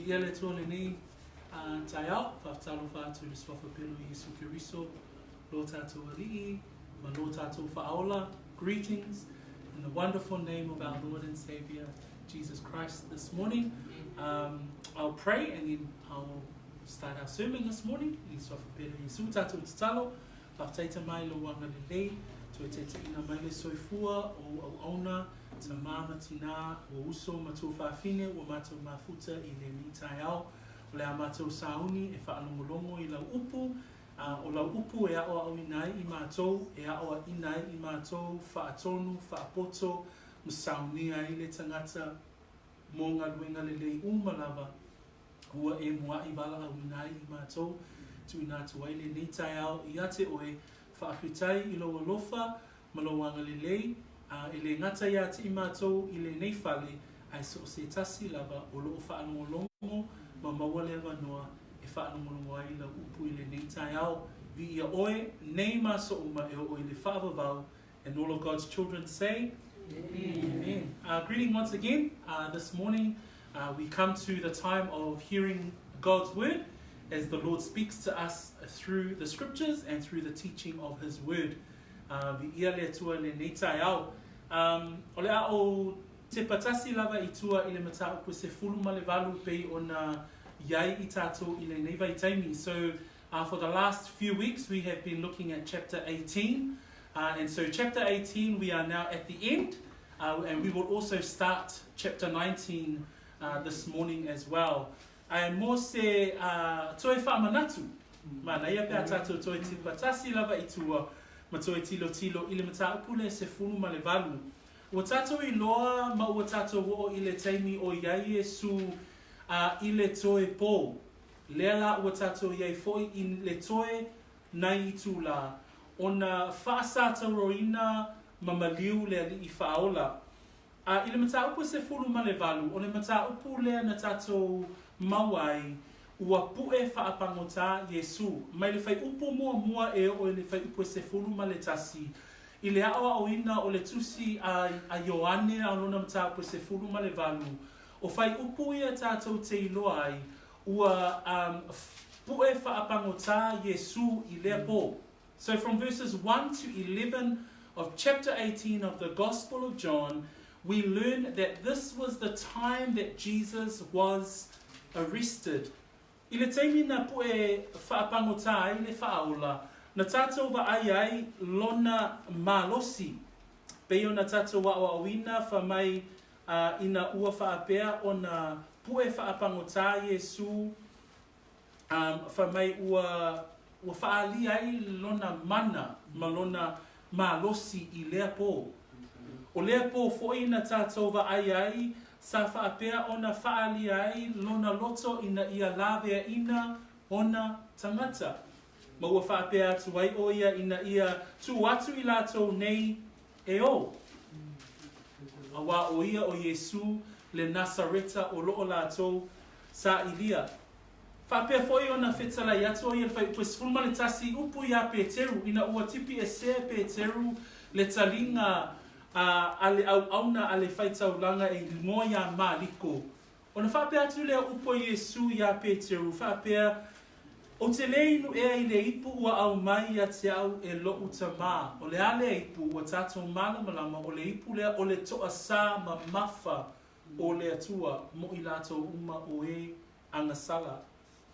Viia le Atua lenei taeao, faafetalofa atu i le Suafa Pele o Iesu Keriso, lo tatou Alii ma lo tatou Faaola. Greetings in the wonderful name of our Lord and Savior Jesus Christ this morning. Um, I'll pray and then I'll start our sermon this morning. I Suafa Pele o Iesu tatou tatalo, faafetai tama i lou agalelei, toe taitaiina mai le soifua o auauna, Tamā ma tinā, ua uso ma tuafafine ua matou mafuta i lenei taeao. O le a matou sauni e faalogologo i lau upu, a o lau upu e aʻoaʻoina ai i matou, e aʻoaʻina ai i matou, faatonu, faapoto, ma saunia ai le tagata mo galuega lelei uma lava ua e muaʻi valaauina ai i matou, tuuina atu ai lenei taeao ia te oe, faafetai i lou alofa ma lou agalelei, a e le gata iā te i matou i lenei fale, ae so o se tasi lava o loo faalogologo ma maua le avanoa e faalogologo ai i lau upu i lenei taeao. Viia oe, nei ma aso uma e oo i le faavavau, and all of God's children say, Amen. Amen. Greeting once again. This morning we come to the time of hearing God's word as the Lord speaks to us through the scriptures and through the teaching of his word. Viia le Atua i lenei taeao. O le a ou tepa tasi lava i tua i le mataupu 18 pei ona i ai i tatou i lenei vaitaimi. So, for the last few weeks we have been looking at chapter 18. And so chapter 18 we are now at the end. And we will also start chapter 19 this morning as well. Ae mo se toe faamanatu, manaia pe a tatou toe tipa tasi lava i tua ma toe tilotilo i le mataupu le 18. Ua tatou iloa ma ua tatou oo i le taimi o i ai Iesu i le toe po. Lea la ua tatou i ai foi i le toe nai itulā ona faasatauroina ma maliu le Alii Faaola. A i le mataupu e 18, o le mataupu lea na tatou maua ai, ua puʻe faapagotā Iesū, mai le fuaiupu muamua e oo i le fuaiupu e 11, i le aʻoaʻoina o le tusi a a Ioane a o lona mataupu e 18, o fuaiupu ia tatou te iloa ai, ua um puʻe faapagotā Iesū i lea pō. So from verses 1 to 11 of chapter 18 of the Gospel of John, we learn that this was the time that Jesus was arrested. I le taimi na puʻe faapagotā ai le Faaola, na tatou vaai ai lona malosi. Pei ona tatou aʻoaʻoina fa mai a ina ua faapea ona puʻe faapagotā Iesū Um, fai mai ua, ua faaalia ai lona mana ma lona malosi i lea pō. O lea pō foi na tatou vaai ai, sa faapea ona faaalia ai lona loto ina ia laveaina ona tagata. Ma ua faapea atu ai ʻo ia ina ia tuu atu i latou nei e o. Auā ʻo ia ʻo Iesū le Nasareta o loo latou saʻilia. Faapea foi ona fetalai atu ʻo ia le fuaiupu e 11 upu iā Peteru, ina ua tipiesea e Peteru le taliga a a le auauna a le faitaulaga e igoa iā Maliko. Ona faapea atu lea upu a Iesū iā Peteru, faapea, Ou te le inu ea i le ipu ua aumai ia te au e loʻu tamā. O le a lea ipu ua tatou malamalama o le ipu lea o le toasā mamafa o le Atua mo i latou uma o e agasala.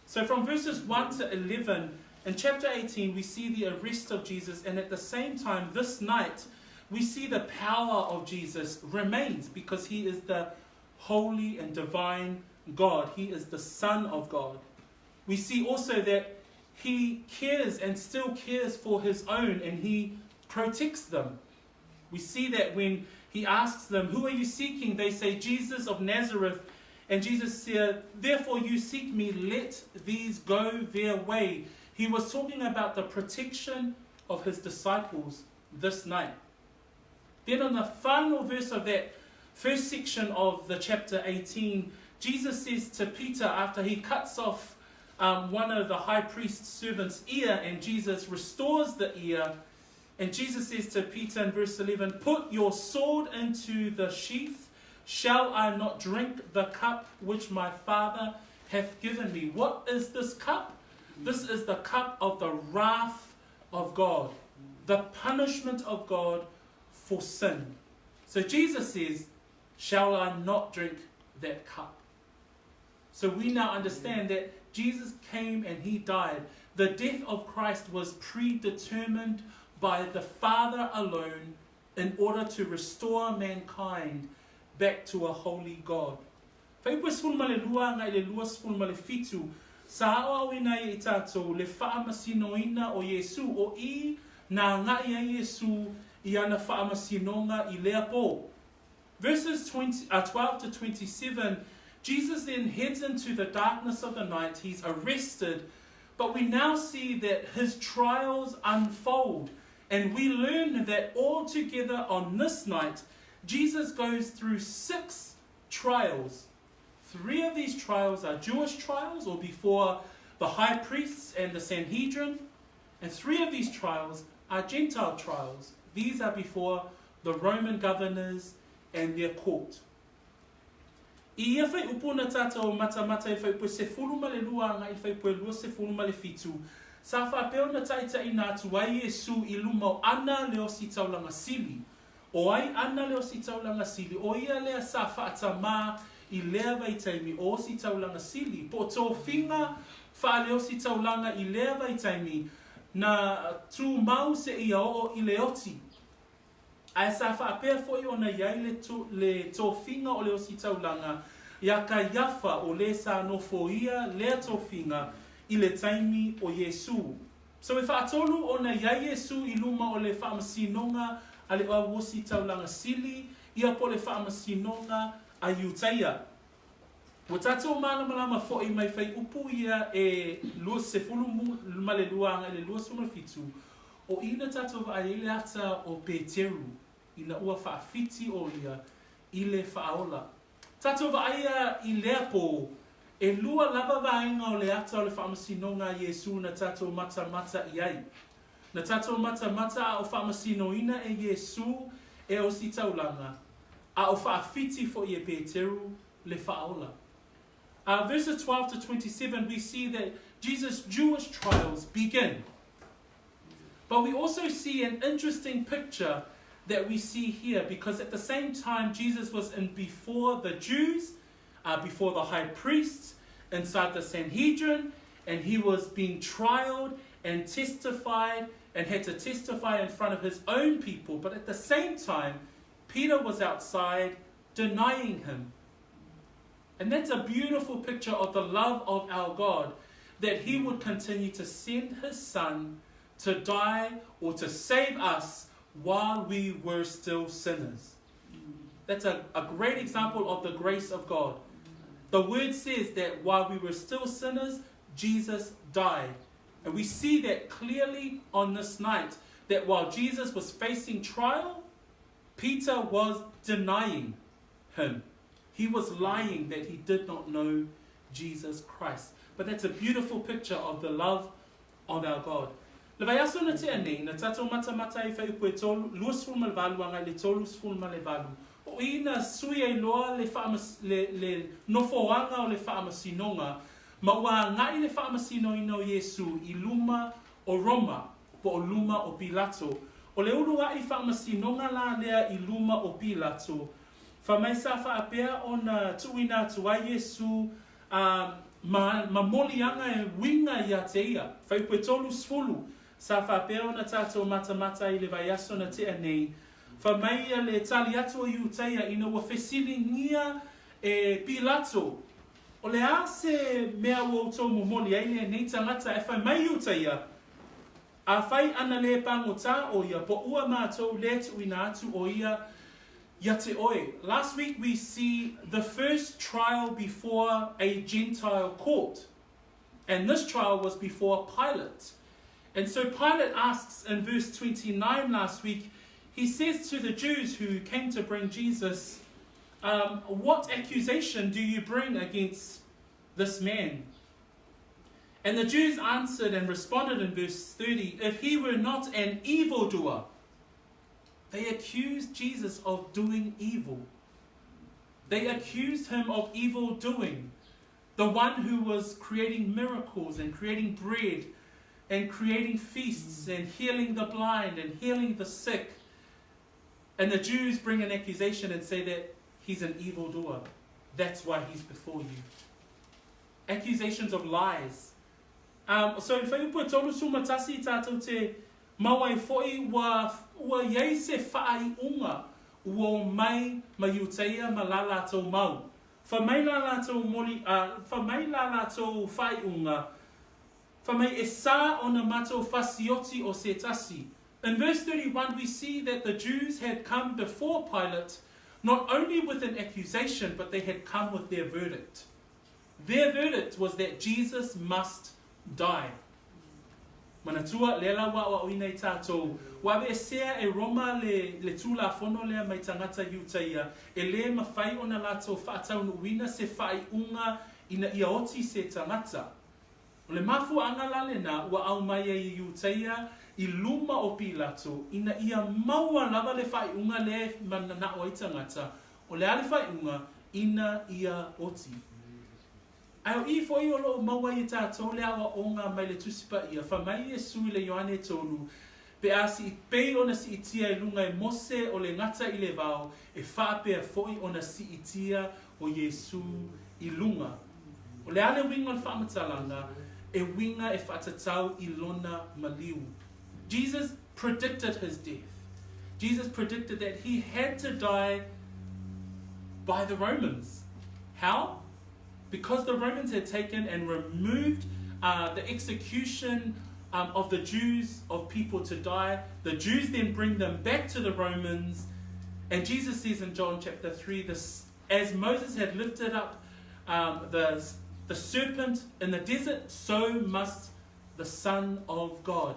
So from verses 1 to 11 in chapter 18 we see the arrest of Jesus and at the same time this night we see the power of Jesus remains because he is the holy and divine God. He is the Son of God. We see also that he cares and still cares for his own and he protects them. We see that when he asks them, Who are you seeking? They say, Jesus of Nazareth. And Jesus said, Therefore you seek me, let these go their way. He was talking about the protection of his disciples this night. Then on the final verse of that first section of the chapter 18, Jesus says to Peter after he cuts off um, one of the high priest's servant's ear and Jesus restores the ear, and Jesus says to Peter in verse 11, Put your sword into the sheath. Shall I not drink the cup which my Father hath given me. What is this cup? This is the cup of the wrath of God, the punishment of God for sin. So Jesus says, Shall I not drink that cup? So we now understand that Jesus came and he died. The death of Christ was predetermined by the Father alone in order to restore mankind back to a holy God. Fuaiupu e 12 agai i le 27, sa aoaoina ai e i tatou le faamasinoina o Iesu, o i na agai ai Iesu i ana faamasinoga i lea po. Verses 20, uh, 12 to 27, Jesus then heads into the darkness of the night. He's arrested, but we now see that his trials unfold. And we learn that all together on this night, Jesus goes through six trials. Three of these trials are Jewish trials, or before the high priests and the Sanhedrin. And three of these trials are Gentile trials. These are before the Roman governors and their court. I ia whaiupu na tātou matamata i whaiupu e 12 agai i whaiupu e 27, sa faapea ona taitaina atu ai Iesu i luma o ana le ositaulaga sili. O ai ana le ositaulaga sili, o ia lea sa faatamā i lea vaitaimi o ositaulaga sili, po o tofiga faaleositaulaga i lea vaitaimi, na tumau seia oo i le oti. Ae sa faapea foi ona i ai le, le tofiga o le ositaulaga iā Kaiafa o lē sa nofoia lea tofiga i le taimi o Iesū. So e faatolu ona i ai Iesū i luma o le faamasinoga a le Auositaulaga Sili ia po o le faamasinoga a Iutaia. Ua tatou malamalama foi mai fuaiupu ia e 22 agai i le 27, o i na tatou vaai ai le ata o Peteru ina ua faafiti o ia i le Faaola. Tatou vaaia i lea po, e lua lava vaega o le ata o le faamasinoga a Iesū na tatou matamata i ai. Na tatou matamata a o faamasinoina e Iesū e ositaulaga, a o faafiti foi e Peteru le Faaola. Verses 12 to 27 we see that Jesus' Jewish trials begin. But we also see an interesting picture that we see here because at the same time Jesus was in before the Jews, uh, before the high priests, inside the Sanhedrin, and he was being trialed and testified and had to testify in front of his own people. But at the same time, Peter was outside denying him. And that's a beautiful picture of the love of our God, that he would continue to send his son to die or to save us while we were still sinners. That's a, a great example of the grace of God. The word says that while we were still sinners, Jesus died. And we see that clearly on this night that while Jesus was facing trial, Peter was denying him. He was lying that he did not know Jesus Christ. But that's a beautiful picture of the love of our God. Le vaiaso na tea nei, na tatou matamata ai fuaiupu e tolu, 28 agai le 38, o i na sui ai loa le faamas, le, le nofoaga o le faamasinoga, ma ua agai le faamasinoina o Iesu i luma o Roma, po o luma o Pilato. O le uluaʻi faamasinoga la lea i luma o Pilato, Fai mai sa faapea ona tuuina atu ai Iesu a ma ma moliaga e uiga ia te ia. Fuaiupu e 30, sa faapea ona tatou matamata i le vaiaso na tea nei, fai mai ia le tali atu o Iutaia ina ua fesiligia e Pilato, O le a se mea ua outou momoli ai lenei tagata? Ae fai mai Iutaia, Afai ana lē pagotā ʻo ia, po ua mātou lē tuuina atu ʻo ia ia te ʻoe. Last week we see the first trial before a Gentile court. And this trial was before Pilate. And so Pilate asks in verse 29 last week, he says to the Jews who came to bring Jesus, um, What accusation do you bring against this man? And the Jews answered and responded in verse 30 If he were not an evildoer, they accused Jesus of doing evil. They accused him of evil doing. The one who was creating miracles and creating bread and creating feasts and healing the blind and healing the sick. And the Jews bring an accusation and say that he's an evildoer. That's why he's before you. Accusations of lies. Um, so, whaiupu e tolu suma tasi i tātou te mau ai fo'i ua, ua iai se whaaiunga ua o mai ma Iutaia ma la lātou mau. Fa mai la lātou moli, uh, fa mai la lātou whaaiunga, fa mai e sā ona mātou whasioti o se tasi. In verse 31 we see that the Jews had come before Pilate not only with an accusation but they had come with their verdict. Their verdict was that Jesus must die. Manatua, lea la ua aoaoina i tātou, ua aveesea e Roma le, le Tulafono lea mai tagata Iutaia, e lē mawhai ona latou faataunuuina se faaiuga ina ia oti se tagata. O le mafuaaga la lena ua aumai ai e Iutaia i luma o Pilato ina ia maua lava le faaiuga lea e mananao ai tagata, o le a le faaiuga ina ia oti. Ae o i foʻi o loo maua ai e tātou le aoaoga mai le Tusi Paia, fa mai Iesu i le Ioane tolu, Pe a sii pei ona siitia i luga e Mose o le gata i le vao, e faapea foʻi ona siitia o Iesu i luga. O le a le uiga o le faamatalaga, e uiga e faatatau i lona maliu. Jesus predicted his death. Jesus predicted that he had to die by the Romans. How? Because the Romans had taken and removed uh, the execution um, of the Jews, of people to die. The Jews then bring them back to the Romans. And Jesus says in John chapter 3, this, as Moses had lifted up um, the, the serpent in the desert, so must the Son of God.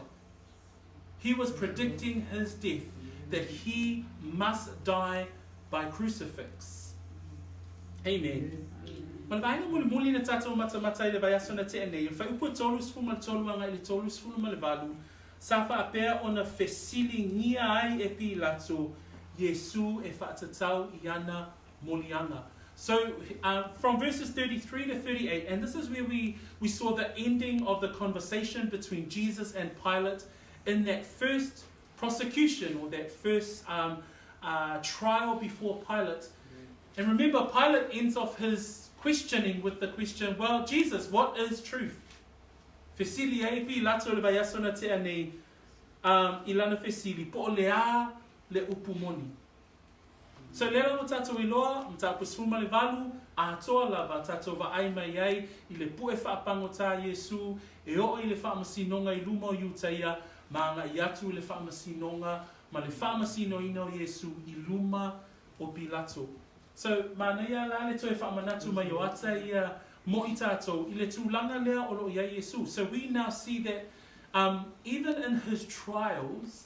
He was predicting his death, that he must die by crucifix. Amen. Ma le vaega mulimuli na tātou matamata i le vaiaso na tea nei, o le whaiupu e 33 anga i le 38, sa faapea ona fesiligia ai e Pilato Iesu e faatatau i ana moliaga. So uh, from verses 33 to 38, and this is where we, we saw the ending of the conversation between Jesus and Pilate in that first prosecution or that first um, uh, trial before Pilate. And remember, Pilate ends off his questioning with the question, Well, Jesus, what is truth? Fesili ai Pilato le vaiaso na tea nei, um, i lana fesili, po o le a le upu moni. So lea la ua tatou iloa, mataupu e 18, atoa lava tatou vaai mai ai i le pue faapagotā Iesu e oo i le faamasinoga i luma o Iutaia ma agai atu i le faamasinoga ma le faamasinoina o Iesu i luma o Pilato. So, manaia la le toe faamanatu mai o ata ia mo i tatou i le tulaga lea o lo o i ai Iesu. So we now see that um, even in his trials,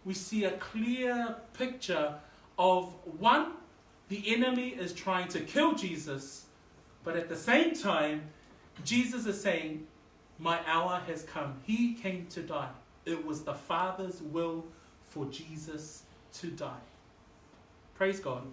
we see a clear picture of one, the enemy is trying to kill Jesus, but at the same time, Jesus is saying, My hour has come. He came to die. It was the Father's will for Jesus to die. Praise God.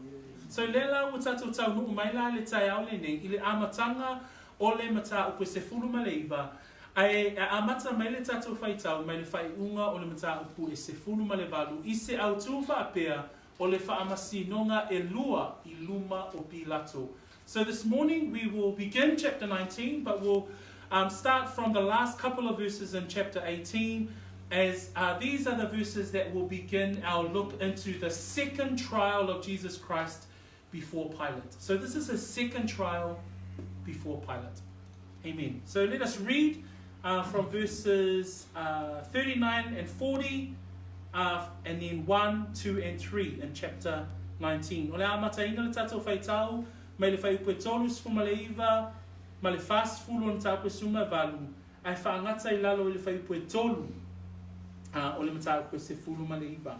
So lea la ua tatou taunuu mai la i le taeao lenei i le amataga o le mataupu e 19, ae e amata mai le tatou faitau mai le faaiuga o le mataupu e 18 i se autū faapea o le faamasinoga e lua i luma o Pilato. So this morning we will begin chapter 19, but we'll um, start from the last couple of verses in chapter 18, as uh, these are the verses that will begin our look into the second trial of Jesus Christ before Pilate. So this is his second trial before Pilate. Amen. So let us read uh, from verses uh, 39 and 40, uh, and then 1, 2, and 3 in chapter 19. O le a mataina le tātou whaitau, mai le whaiupu e tolu 19, ma le 40 o le mataupu e 18, ae faagata i lalo i le fuaiupu e tolu, ā, o le mataupu e 19.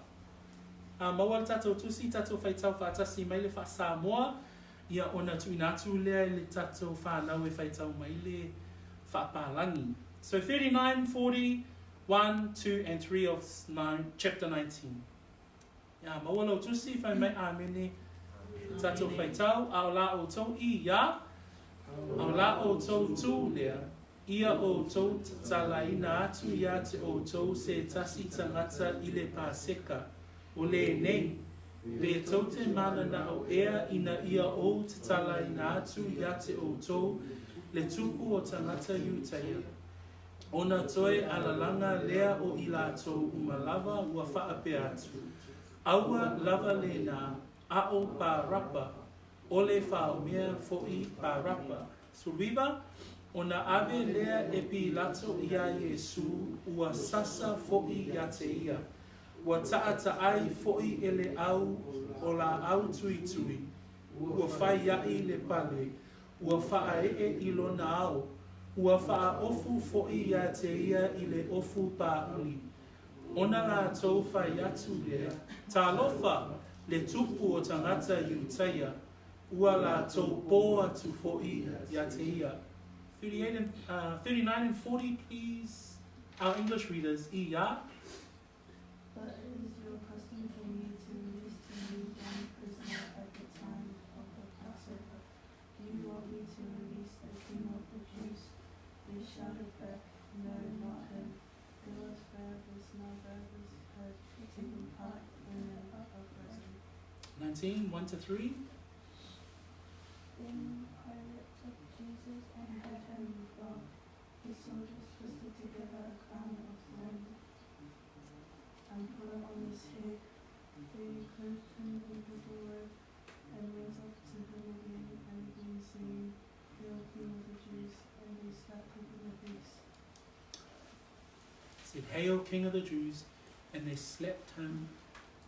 Ā, maua le tatou tusi, tatou faitau faatasi mai le faa-Samoa, ia ona tuuina atu lea i le tatou whānau e faitau mai le faapālagi. So 39, 40, 1, 2 and 3 of 9, chapter 19. Ia, maua lau tusi, whai mai āmene, tatou faitau, a o la outou i ia. A o la outou tū lea, ia outou tatalaina atu ia te outou se tasi tagata i le Paseka, o lenei, pe tou te mananao ea ina ia ou tatalaina atu ia te outou le Tupu o tagata Iutaia. Ona toe alalaga lea o i latou uma lava ua faapea atu, Aua lava lena, a'o Parapa, o le faomea fo'i Parapa. 19, Ona ave lea e Pilato iā Iesū, ua sasa fo'i ia te ia. Ua ta'ata'ai fo'i e le au o laau tuitui, ua faia'i le pale, ua faae'e i lona ao, ua faaofu fo'i ia te ia i le ofu pāuli. Ona latou fai atu lea, Talofa, le Tupu o tagata Iutaia, ua latou pō atu fo'i ia te ia. 38 and, 39 and 40, please, our English readers, Ia. But it is your custom for me to release to you one prisoner at the time of the Passover. Do you want me to release the king of the Jews? They shouted back, No, not him. Give us Barabbas. Now Barabbas had taken part in an uprising. 19, 1 to 3. Then Pilate took Jesus and had him flogged. His soldiers twisted together a crown of thorns and put it on his head. They clothed him in purple robe and went up to him again and again, saying, Hail, King of the Jews! And they slapped him in the face. Said, Hail, King of the Jews! And they slapped him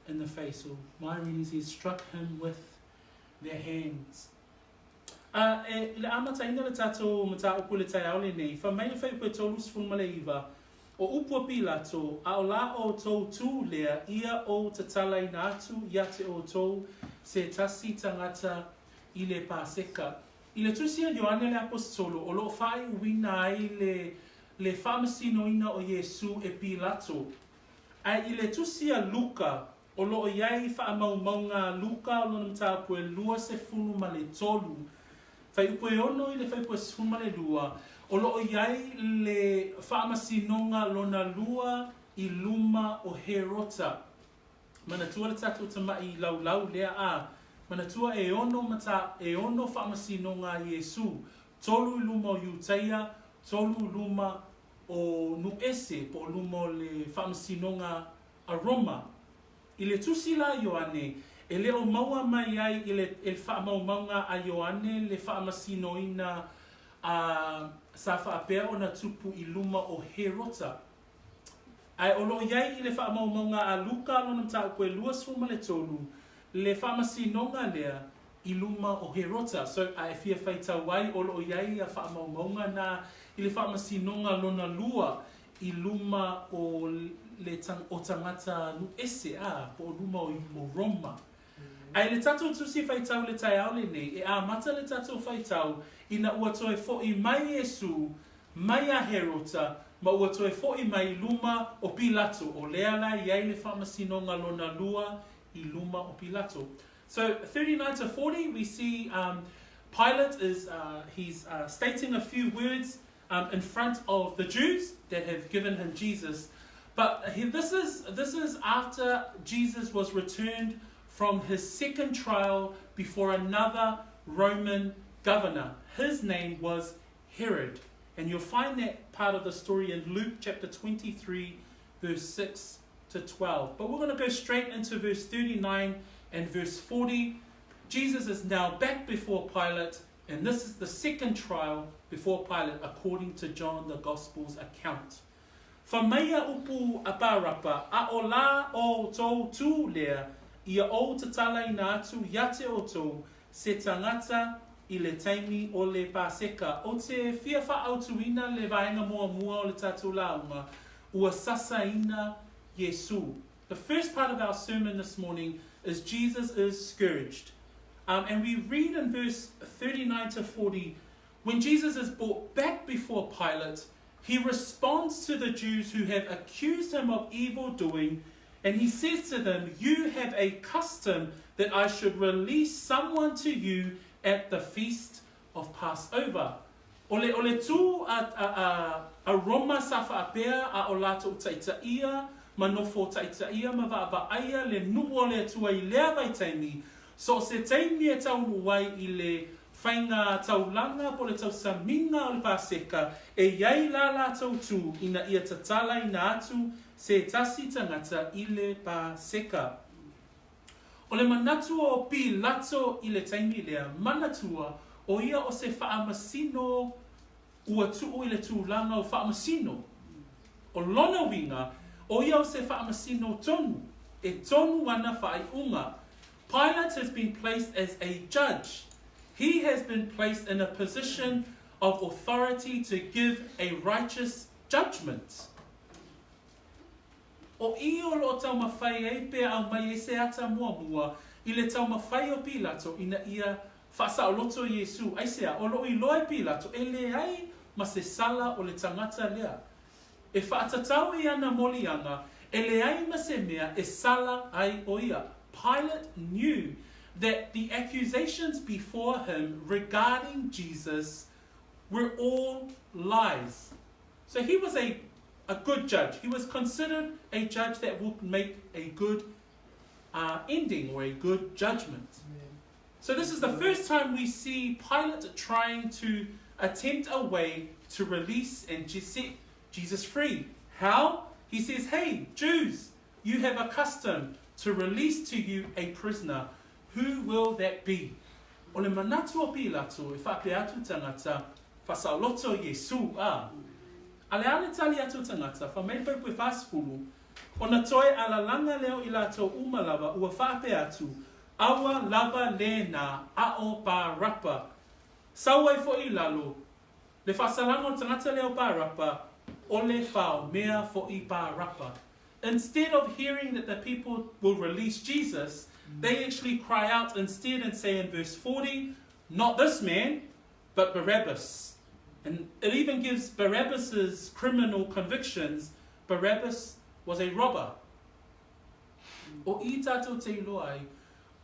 in the face. Or my reading says, struck him with their hands. A, e, i le amataina o le tatou mataupu i le taeao lenei, fai mai le fuaiupu e 39, O upu a Pilato, a o la outou tū lea ia ou tatalaina atu ia te outou se tasi tagata i le Paseka. I le tusi a Ioane le Aposetolo, o lo o faaiuina ai le le faamasinoina o Iesū e Pilato. Ae i le tusi a Luka, O lo o i ai faamaumauga a Luka o lona mataupu e 23, fuaiupu e 6 i le fuaiupu e 12, o lo o i ai le faamasinoga lona lua i luma o Herota. Manatua le tatou tama'i laulau lea a, manatua e ono mata, e ono faamasinoga a Iesū, tolu i luma o Iutaia, tolu i luma o Nu'ese po o luma o le faamasinoga a Roma. I le tusi la a Ioane, e le o maua mai ai i le e faamaumauga a Ioane le faamasinoina a sa faapea ona tupu i luma o Herota. Ae o lo o i ai i le faamaumauga a Luka lona mataupu e 23 le faamasinoga lea i luma o Herota. So, a e fia faitau ai o lo o i ai ia faamaumauga na i le faamasinoga lona lua i luma o le o tagata nuu ese, a, po o luma o o Roma. Ae le tatou tusi faitau i le taeao lenei, e amata le tatou faitau ina ua toe fo'i mai Iesu mai a Herota ma ua toe fo'i mai i luma o Pilato, o lea la i ai le faamasinoga lona lua i luma o Pilato. So 39 to 40 we see um, Pilate is uh, he's uh, stating a few words um, in front of the Jews that have given him Jesus. But he, this, is, this is after Jesus was returned from his second trial before another Roman governor. His name was Herod. And you'll find that part of the story in Luke chapter 23, verse 6 to 12. But we're going to go straight into verse 39 and verse 40. Jesus is now back before Pilate, and this is the second trial before Pilate according to John the Gospel's account. Fai mai a upu a Parapa, a o la outou tū lea, ia ou tatalaina atu ia te outou se tagata i le taimi o le Paseka. O te fia whaautuina le vaenga muamua o le tatou lauga, ua sasaina Iesu. The first part of our sermon this morning is Jesus is scourged. Um, and we read in verse 39 to 40, when Jesus is brought back before Pilate, he responds to the Jews who have accused him of evil doing, and he says to them, You have a custom that I should release someone to you at the feast of Passover. O le, o le tū a, a, a, a Roma sa faapea a o latou taitaia ma nofo taitaia ma vaavaaia le nuu o le Atua i lea vaitaimi, so o se taimi e taunuu ai i le faiga taulaga po o le tausamiga o le Paseka, e i ai la latou tū ina ia tatalaina atu se tasi tagata i le Paseka. O le manatu o Pilato i le taimi lea, manatua, ʻo ia o se faamasino ua tuu i le tulaga o faamasino. O lona uiga, ʻo ia o se faamasino tonu, e tonu ana faaiuga. Pilate has been placed as a judge. He has been placed in a position of authority to give a righteous judgment. ʻO i o lo o taumafai ai pe aumai ai se ata muamua i le taumafai o Pilato ina ia faasaoloto Iesū, aisea, o loo iloa e Pilato e leai ma se sala o le tagata lea. E faatatau i ana moliaga, e leai ma se mea e sala ai ʻo ia. Pilate knew that the accusations before him regarding Jesus were all lies. So he was a a good judge. He was considered a judge that would make a good uh, ending or a good judgment. So this is the first time we see Pilate trying to attempt a way to release and set Jesus free. How? He says, Hey, Jews, you have a custom to release to you a prisoner. Who will that be? O le manatu o Pilato e faapea atu tagata, Faasaoloto Iesu, a. A le a le tali atu o tagata, fai mai le fuaiupu e 40, Ona toe alalaga lea o i latou uma lava ua faapea atu, Aua lava lena a o Barapa. Sau ai foi i lalo, le faasalaga o le tagata lea o Barapa, o le faomea foi Barapa. Instead of hearing that the people will release Jesus, they actually cry out instead and say in verse 40, Not this man, but Barabbas. And it even gives Barabbas's criminal convictions. Barabbas was a robber. O i tātou te iloa ai,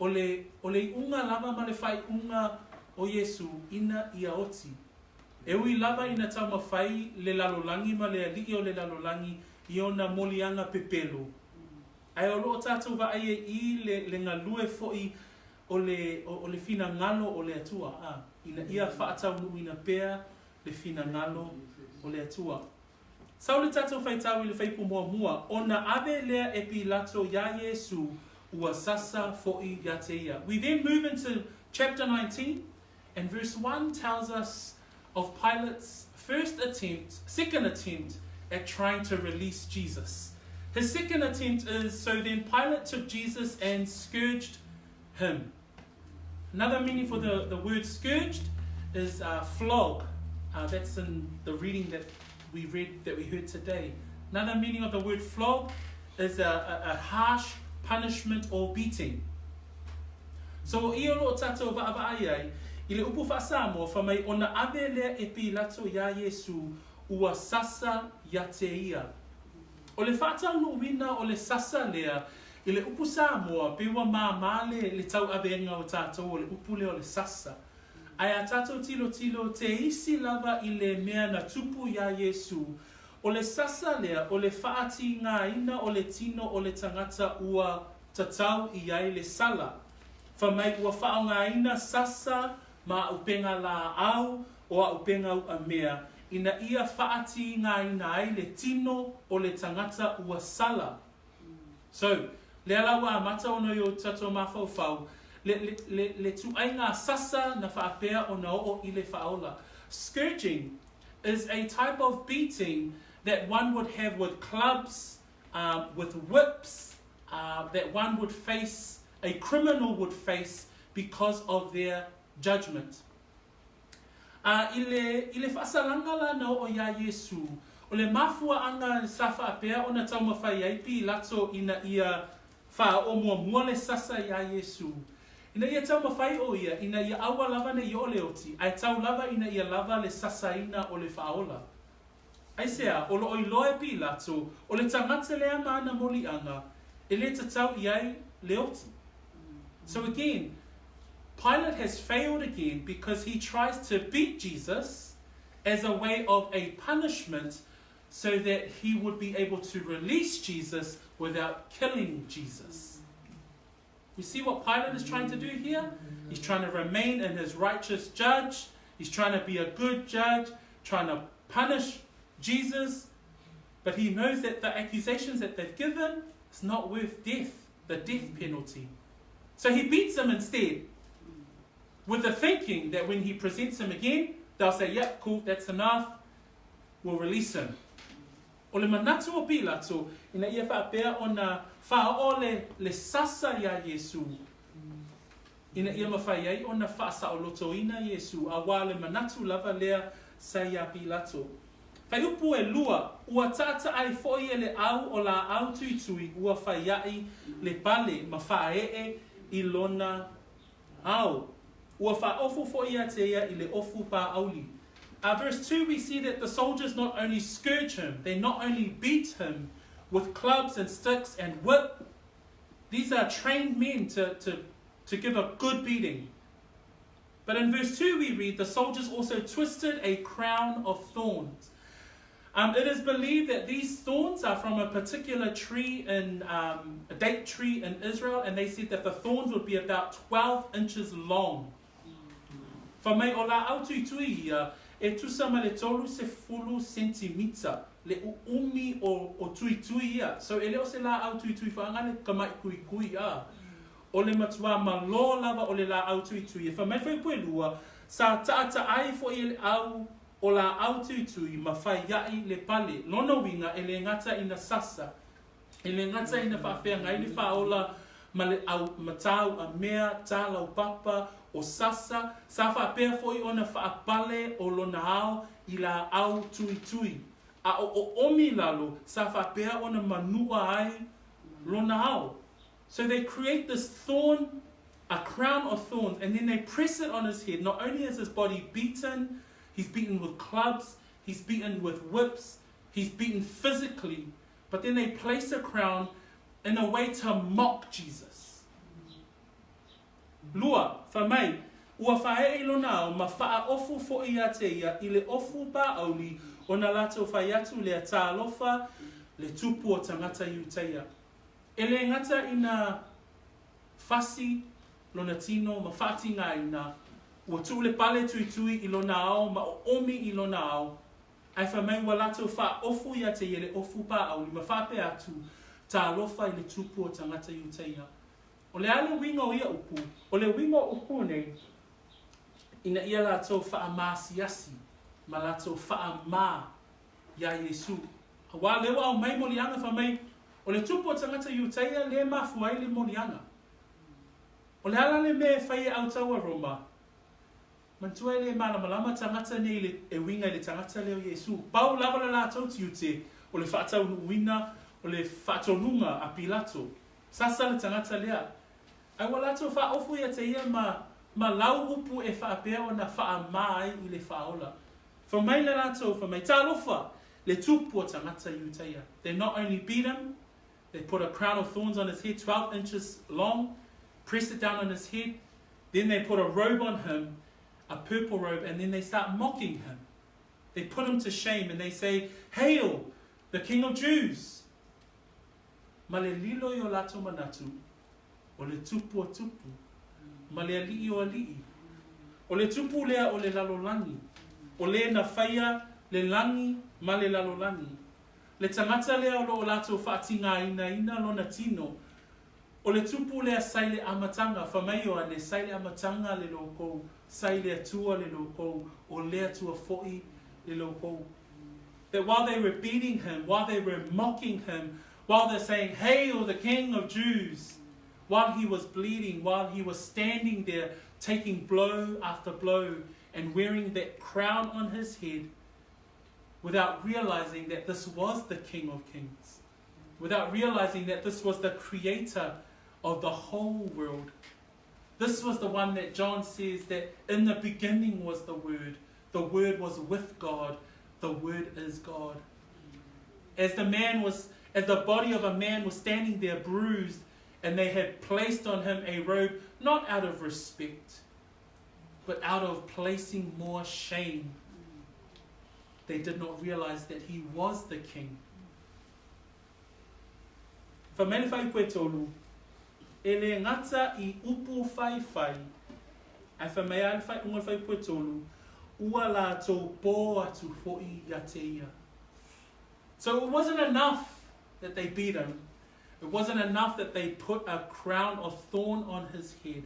o le, o le iuga lava ma le faaiuga o Iesu ina ia oti. E ui lava ina taumafai le lalolagi ma le alii o le lalolagi i ona moliaga pepelo, ae o loo tatou vaai e i le, le galue foi o le, o, o le finagalo o le Atua, a, ina ia faataunuuina pea le finagalo o le Atua. Sau le tatou faitau i le fuaiupu muamua, ona ave lea e Pilato iā Iesu ua sasa foi ia te ia. We then move into chapter 19, and verse 1 tells us of Pilate's first attempt, second attempt at trying to release Jesus. His second attempt is, so then Pilate took Jesus and scourged him. Another meaning for the, the word scourged is uh, flog. Uh, that's in the reading that we read, that we heard today. Another meaning of the word flog is a, a, a harsh punishment or beating. So, i o loo tatou vaavaai ai, i le upu faa-Samoa, fai mai, ona ave lea e Pilato iā Iesu, ua sasa ia te ia. O le faataunuuina o le sasa lea i le upu Samoa, pei ua māmā le, le tauaveina o tatou o le upu lea o le sasa. Ae a tatou tilotilo te isi lava i le mea na tupu iā Iesu, o le sasa lea o le faatīgāina o le tino o le tagata ua tatau i ai le sala. Fai mai ua faaaogaina sasa ma aupenga lāau o aupenga uamea ina ia faatīgāina ai le tino o le tagata ua sala. So, lea la ua amata ona i o tatou mafaufau, le, le, le, le tuaiga sasa na faapea ona oo i le faaola. Scourging is a type of beating that one would have with clubs, um, with whips, uh, that one would face, a criminal would face because of their judgment. A i le, i le faasalaga la na oo iā Iesu, o le mafuaaga sa faapea ona taumafai ai Pilato ina ia faaoo muamua le sasa iā Iesu, ina ia taumafai ʻo ia ina ia aua lava ne i oo le oti, ae tau lava ina ia lava le sasaina o le faaola. Aisea, o loo iloa e Pilato, o le tagata lea ma ana moliaga, e lē tatau i ai le oti. So again, Pilate has failed again because he tries to beat Jesus as a way of a punishment so that he would be able to release Jesus without killing Jesus. You see what Pilate is trying to do here? He's trying to remain in his righteous judge. He's trying to be a good judge, trying to punish Jesus. But he knows that the accusations that they've given is not worth death, the death penalty. So he beats him instead, with the thinking that when he presents him again, they'll say, yep, cool, that's enough, we'll release him. O le manatu o Pilato, ina ia faapea ona faaoo le, le sasa iā Iesū, ina ia mafai ai ona faasaolotoina Iesū, auā le manatu lava lea sa iā Pilato. Faiupu e lua, ua taataai foi e le au o laau tuitui ua faiaʻi le pale ma faaee i lona ao. Ua faaofu foi ia te ia i le ofu pāʻauli. Verse 2 we see that the soldiers not only scourge him, they not only beat him with clubs and sticks and whip. These are trained men to, to, to give a good beating. But in verse 2 we read, the soldiers also twisted a crown of thorns. It is believed that these thorns are from a particular tree in a date tree in Israel, and they said that the thorns would be about 12 inches long. Fai mai o laau tuitui ia e tusa ma le 30 sentimita le uumi o, o tuitui ia. So e le o se laau tuitui faagale kamaʻi kuikui a. O le matuā malō lava o le laau tuitui e fai mai fuaipue lua, sa taataai foi e le au o laau tuitui ma faiaʻi le pale. Lona uiga e le gata ina sasa, e le gata ina faafeagai le faaola ma le au matau a mea tā laupapa o sasa, sa faapea foi ona faapale o lona ao i laau tuitui. A o oomi lalo, sa faapea ona manua ai lona ao. So they create this thorn, a crown of thorns, and then they press it on his head. Not only is his body beaten, he's beaten with clubs, he's beaten with whips, he's beaten physically, but then they place a crown in a way to mock Jesus. Lua, fai mai, ua faaee i lona ao ma faaofu foi ia te ia i le ofu pāʻauli ona latou fai atu lea Tālofa le tupu o tagata Iutaia. E le gata ina fasi lona tino ma faatigāina, ua tuu le pale tuitui i lona ao ma oomi i lona ao, ae fai mai ua latou faaofu ia te ia le ofu pāʻauli ma faapea atu, Tālofa i le tupu o tagata Iutaia. O le a le uiga o ia upu? O le uiga o upu nei, ina ia latou faamaasiasi ma latou faamā iā Iesū. Auā lea ua aumai moliaga fai mai, o le tupu o tagata Iutaia lea e mafua ai le moliaga. O le a la le mea e fai e autaua Roma? Manatua e le malamalama tagata nei i le, e uiga i le tagata lea o Iesū. Pau lava le latou tiute o le faataunuuina o le faatonuga a Pilato. Sasa le tagata lea. Ae ua latou faaofu ia te ia ma, ma lau upu e faapea ona faamā ai i le faaola. Fai mai le latou, fai mai, Talofa! Le tupu o tagata Iutaia. They not only beat him, they put a crown of thorns on his head, 12 inches long, pressed it down on his head, then they put a robe on him, a purple robe, and then they start mocking him. They put him to shame and they say, Hail, the King of Jews! Ma le lilo i o latou manatu, o le tupu o tupu, ma le alii o alii. O le tupu lea o le lalolagi, o le na faia le lagi ma le lalolagi. Le tagata lea o lo o latou faatigāinaina lona tino, o le tupu lea sai le amataga, fai mai Ioane, sai le amataga le loukou, sai le Atua le loukou, o le Atua foi le loukou. That while they were beating him, while they were mocking him, while they're saying, Hail the King of Jews, while he was bleeding, while he was standing there taking blow after blow and wearing that crown on his head, without realizing that this was the King of Kings, without realizing that this was the creator of the whole world. This was the one that John says that in the beginning was the Word, the Word was with God, the Word is God. As the man was, as the body of a man was standing there bruised And they had placed on him a robe not out of respect, but out of placing more shame. They did not realize that he was the king. Fai mai le fuaiupu e tolu, E le gata i upu whaiwhai, ae fai mai a le faaiuga o le fuaiupu e tolu, ua latou pō atu foʻi ia te ia. So it wasn't enough that they beat him. It wasn't enough that they put a crown of thorn on his head.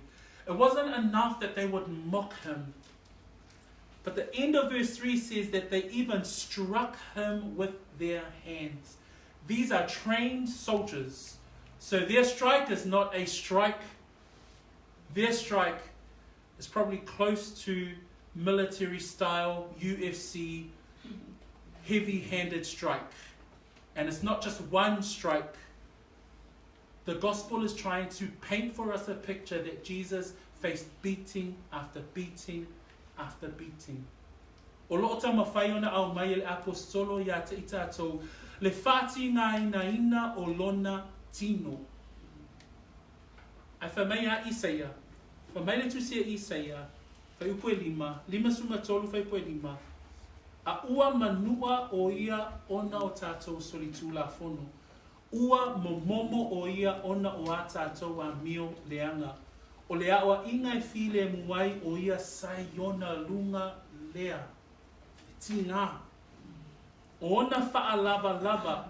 It wasn't enough that they would mock him. But the end of verse 3 says that they even struck him with their hands. These are trained soldiers. So their strike is not a strike. Their strike is probably close to military style UFC heavy handed strike. And it's not just one strike. The gospel is trying to paint for us a picture that Jesus faced beating after beating after beating. O loo taumafai ona aumai e le Aposetolo ia te i tatou le faatigainaina o lona tino. Ae fai mai a Isaia, fai mai le tusi a Isaia, fuaiupu e lima, 53 fuaiupu e lima, A ua manua o ia ona o tatou solitulafono, ua momomo o ia ona o a tatou amio leaga. O le aoaiga e filemu ai o ia sa i ona luga lea. E tiga. O ona faalavalava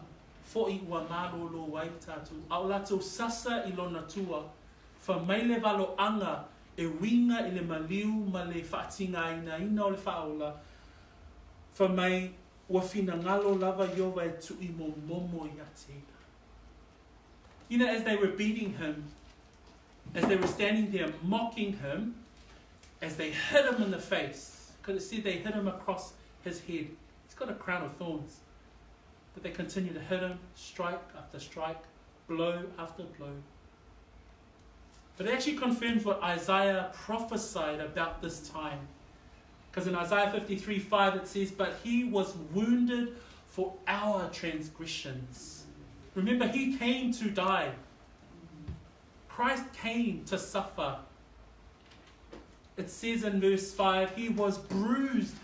foʻi ua malōlō ai tatou, a o latou sasa i lona tua, fai mai le valoaga e uiga i le maliu ma le faatigainaina o le faaola, fai mai ua finagalo lava Ieova e tuʻi momomo ia te ia. You know, as they were beating him, as they were standing there mocking him, as they hit him in the face, because it said they hit him across his head. He's got a crown of thorns. But they continue to hit him, strike after strike, blow after blow. But it actually confirms what Isaiah prophesied about this time. Because in Isaiah 53 5 it says, But he was wounded for our transgressions. Remember, he came to die. Christ came to suffer. It says in verse 5, He was bruised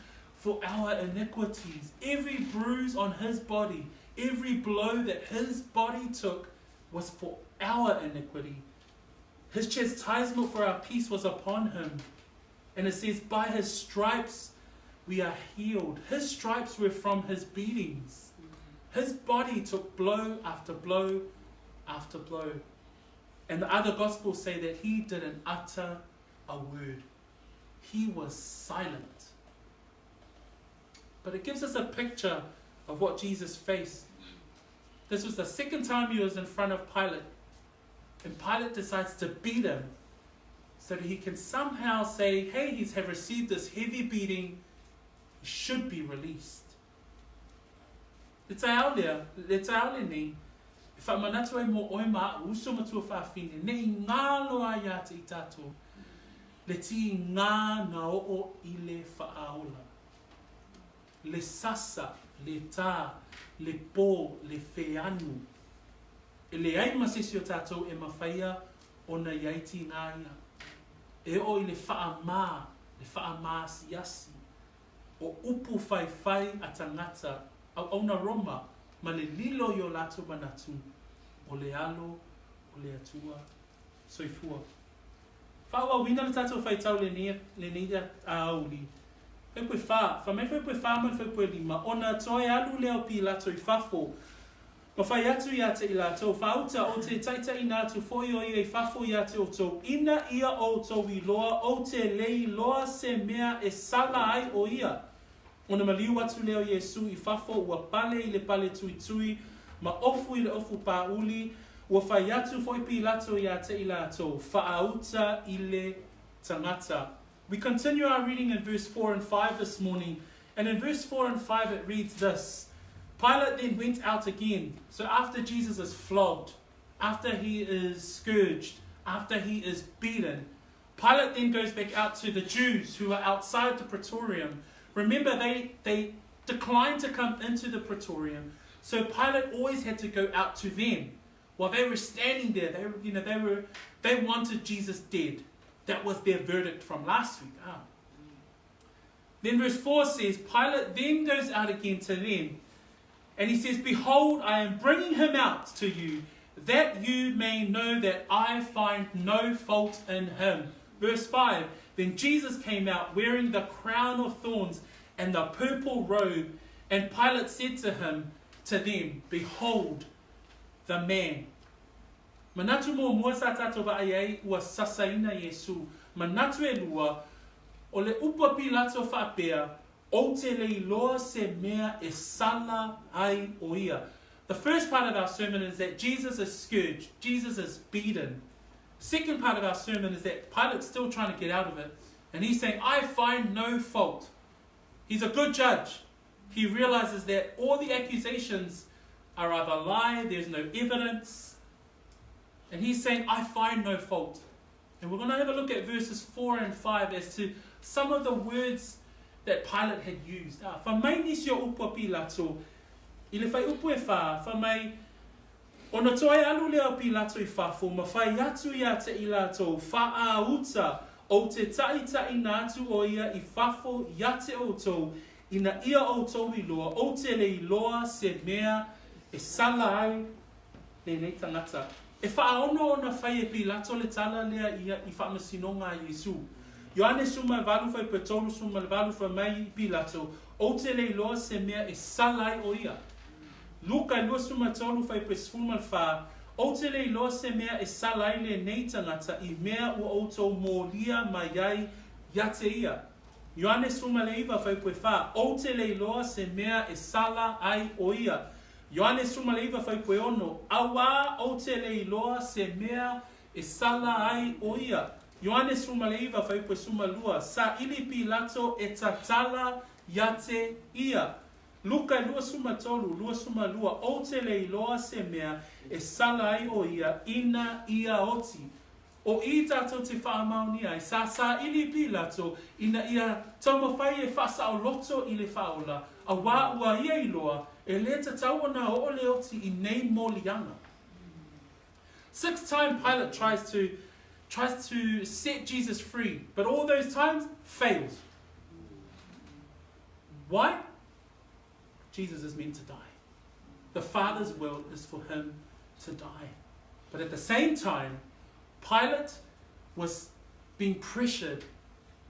for our iniquities. Every bruise on his body, every blow that his body took was for our iniquity. His chastisement for our peace was upon him. And it says, By his stripes we are healed. His stripes were from his beatings. His body took blow after blow after blow. And the other gospels say that he didn't utter a word. He was silent. But it gives us a picture of what Jesus faced. This was the second time he was in front of Pilate. And Pilate decides to beat him so that he can somehow say, hey, he's have received this heavy beating, he should be released. Le taeao lea, le taeao lenei, e faamanatu ai mō oe ma a'u uso ma tuafafine, ne i ngalo ai ia te i tatou, le tigā na oo i le faaola, le sasa, le tā, le pō, le feanu. E leai ma se isi o tatou e mafai ona i ai tigā ia. E oo i le faamā, le faamaasiasi, o upu faifai a tagata auauna Roma ma le lilo i o latou manatu, o le Alo o le Atua. Soifua. Faaauauina le tatou faitau lenei, lenei aoauli. Fuaiupu e fa, fai mai fuaiupu e fa ma le fuaiupu e lima, ona toe alu lea o Pilato i fafo, ma fai atu ia te i latou, Faauta, ou te taitaiina atu foi o ia i fafo ia te outou, ina ia outou iloa, ou te le iloa se mea e sala ai o ia. Ona maliu atu lea o Iesu i fafo, ua pale i le pale tuitui, ma ofu i le ofu pāuli, ua fai atu foi Pilato ia te i latou, Faauta i le tagata. We continue our reading in verse 4 and 5 this morning. And in verse 4 and 5 it reads this Pilate then went out again. So after Jesus is flogged, after he is scourged, after he is beaten, Pilate then goes back out to the Jews who are outside the praetorium. Remember, they, they declined to come into the praetorium, so Pilate always had to go out to them. While they were standing there, they, you know, they, were, they wanted Jesus dead. That was their verdict from last week. Ah. Then verse 4 says, Pilate then goes out again to them, and he says, Behold, I am bringing him out to you, that you may know that I find no fault in him. Verse 5 Then Jesus came out wearing the crown of thorns and the purple robe, and Pilate said to him, to them, Behold the man. Manatu muamua sa tātou vaai ai ua sasaina Iesu. Manatu e lua, o le upu a Pilato faapea, Ou te le iloa se mea e sala ai o ia. The first part of our sermon is that Jesus is scourged, Jesus is beaten. Second part of our sermon is that Pilate's still trying to get out of it, and he's saying, I find no fault. He's a good judge. He realizes that all the accusations are either lie, there's no evidence. And he's saying, I find no fault. And we're going to have a look at verses 4 and 5 as to some of the words that Pilate had used. Ah, fai mai nisi o upu a Pilato, i le whaiupu e whā, fai mai, Ona toe alu lea o Pilato i fafo, ma fai atu ia te i latou, wha-a-uta, ou te taʻitaʻina atu ʻo ia i fafo ia te ʻoutou, ina ia ʻoutou iloa, ou te le iloa se mea e sala ai lenei tagata. E faaono ona fai e Pilato le tala lea ia i faamasinoga a Iesu. Ioane 18 fuaiupu e 38 fai mai i Pilato, Ou te le iloa se mea e sala ai ʻo ia. Luka 23 fuaiupu e 14, Ou te le iloa se mea e sala ai lenei tagata i mea ua ʻoutou molia mai ai ia te ia. Ioane 19 fuaiupu e 4, Ou te le iloa se mea e sala ai ʻo ia. Ioane 19 fuaiupu e 6, Auā ou te le iloa se mea e sala ai ʻo ia. Ioane 19 fuaiupu e 12, Saʻili Pilato e tatala ia te ia. Luka 23, 22, Ou te le iloa se mea e sala ai ʻo ia ina ia oti. O i tātou te faamaonia ai, sa saʻili Pilato ina ia taumafai e faasaoloto i le faaola, auā ua ia iloa, e lē tatau ona oo le oti i nei moliaga. Sixth time Pilate tries to tries to set Jesus free, but all those times fails. Why? Jesus is meant to die. The Father's will is for him to die. But at the same time, Pilate was being pressured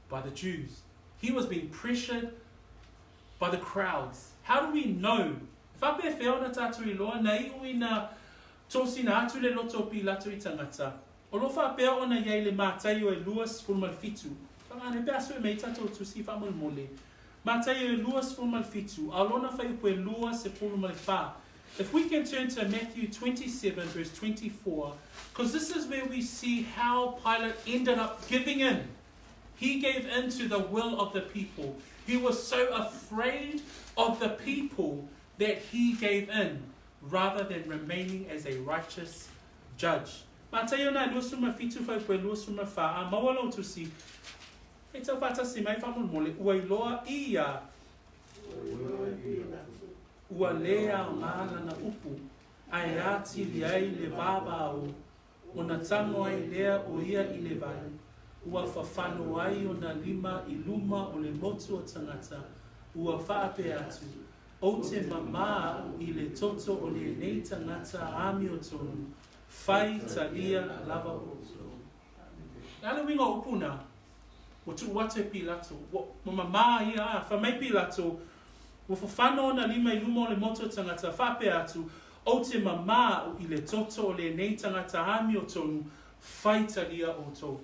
by the Jews. He was being pressured by the crowds. How do we know? Faapefea ona tātou iloa na iʻu ina tosina atu le loto o Pilato i tagata, o lo o faapea ona i ai le Mataio e 27. Whangane pe a sue mai tātou tusi faamolemole. Mataio e 27, a o lona fuaiupu e 24. If we can turn to Matthew 27 verse 24, because this is where we see how Pilate ended up giving in. He gave in to the will of the people. He was so afraid of the people that he gave in rather than remaining as a righteous judge. Mataio na 27 fuaiupu e 24, a maua lou tusi, Hei tau faatasi mai faamolemole, ua iloa ia, ua lē aoga lana upu, ae atili ai le vavao, ona tago ai lea o ia i le vai, ua fafano ai ona lima i luma o le motu o tagata, ua faapea atu, Ou te mamā aʻu i le toto o lenei tagata amiotonu, fai talia lava outou. Le a le uiga o upu na? Ua tuu atu e Pilato, ua mamā ia, a, fai mai Pilato, ua fafano ona lima i luma o le motu o tagata, faapea atu, Ou te mamā aʻu i le toto o lenei tagata amiotonu, fai talia outou.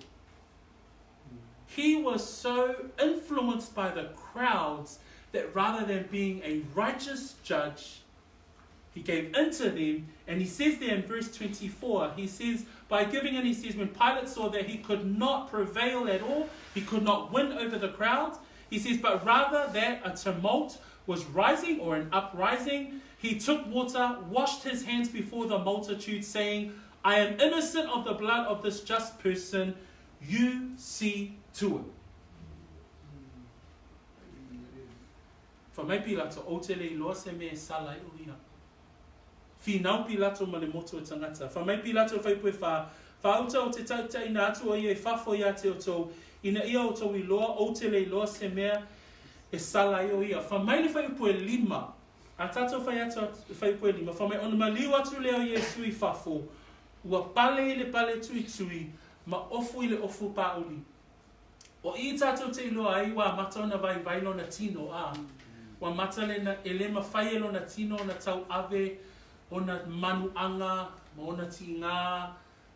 He was so influenced by the crowds that rather than being a righteous judge, he gave in to them. And he says there in verse 24, he says, by giving in, he says, when Pilate saw that he could not prevail at all, he could not win over the crowds, he says, but rather that a tumult was rising or an uprising, he took water, washed his hands before the multitude, saying, I am innocent of the blood of this just person. You see to it. Fai mai Pilato, Ou te le iloa se mea e sala ai o ia. Finau Pilato ma le motu o tagata. Fai mai Pilato i Faipue fa, Faauta o te taitaina atu o ia i fafo ia te outou, ina ia outou iloa, ou te le iloa se mea e sala ai o ia. Fai mai le Faiupue lima, a tatou fai atu Faiupue lima, fai mai ona maliu atu lea o Iesu i fafo, ua pale i le pale tuitui, ma ofu i le ofu pāuli. O i tatou te iloa ai ua amata ona vaivai lona tino, a ua amata le na, e le mafai e lona tino ona tauave ona manuaga ma ona tigā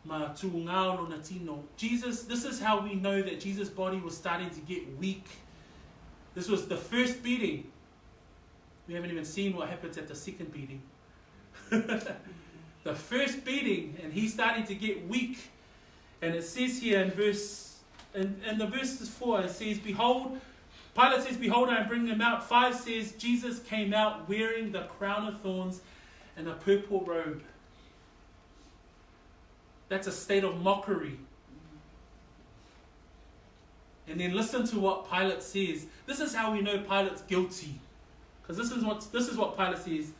ma tūgā o lona tino. Jesus, this is how we know that Jesus' body was starting to get weak. This was the first beating. We haven't even seen what happens at the second beating. the first beating, and he's starting to get weak. And it says here in verse, in, in the verses 4, it says, Behold, Pilate says, Behold, I am bringing him out. 5 says, Jesus came out wearing the crown of thorns and a purple robe. That's a state of mockery. And then listen to what Pilate says. This is how we know Pilate's guilty. Because this is what this is what Pilate says.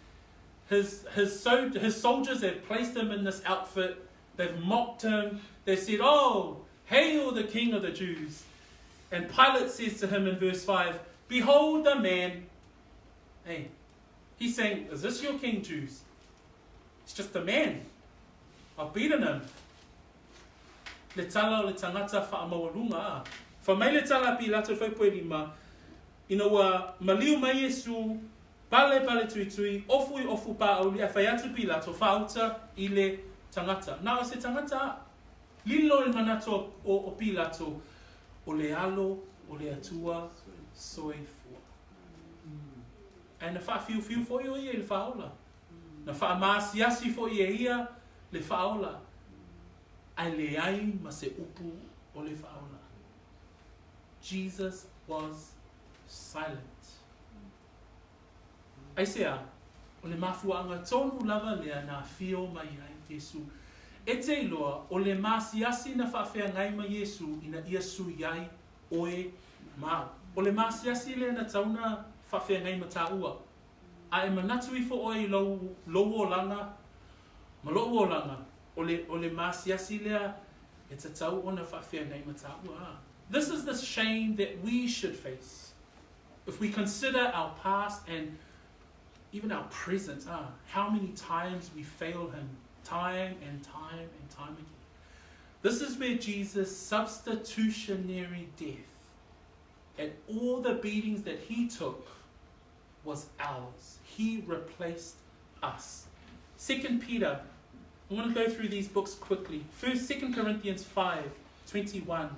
His his so, his soldiers have placed him in this outfit. They've mocked him. They said, "Oh, hail the king of the Jews." And Pilate says to him in verse 5, "Behold the man." Hey, he's saying, "Is this your king, Jews?" It's just a man. I've beaten him. Le tala o le tangata whaamaualunga a. Wha mai le tala a Pilato whaipoe lima, ina ua maliu mai Iesu, pale pale tuitui, ofu i ofu pāuli, ae whai atu Pilato, whaauta i le tangata. Na o se tangata a. Lilo i le manatu o, o, o Pilato, o le alo o le Atua soifua. Ae na whaawhiuwhiu foi o ia i le whaola. Na whaamaasiasi foi e ia le whaola. Ae leai ma se upu o le whaola. Jesus was silent. Aisea, o le mafuaanga tonu lava lea na afio mai ai Iesu. E te iloa, o le maasiasi na faafeagai ma Iesu ina ia sui ai oe ma au. O le maasiasi lea na tau na faafeagai ma tāua. A e manatu ifo oe i lou, lou olaga ma loʻu olaga, o le, o le maasiasi lea e tatau ona faafeagai ma tāua. A. This is the shame that we should face. If we consider our past and even our present, ah, how many times we fail him, time and time and time again. This is where Jesus' substitutionary death and all the beatings that he took was ours. He replaced us. Second Peter, I'm going to go through these books quickly. First, 2 Corinthians 5, 21.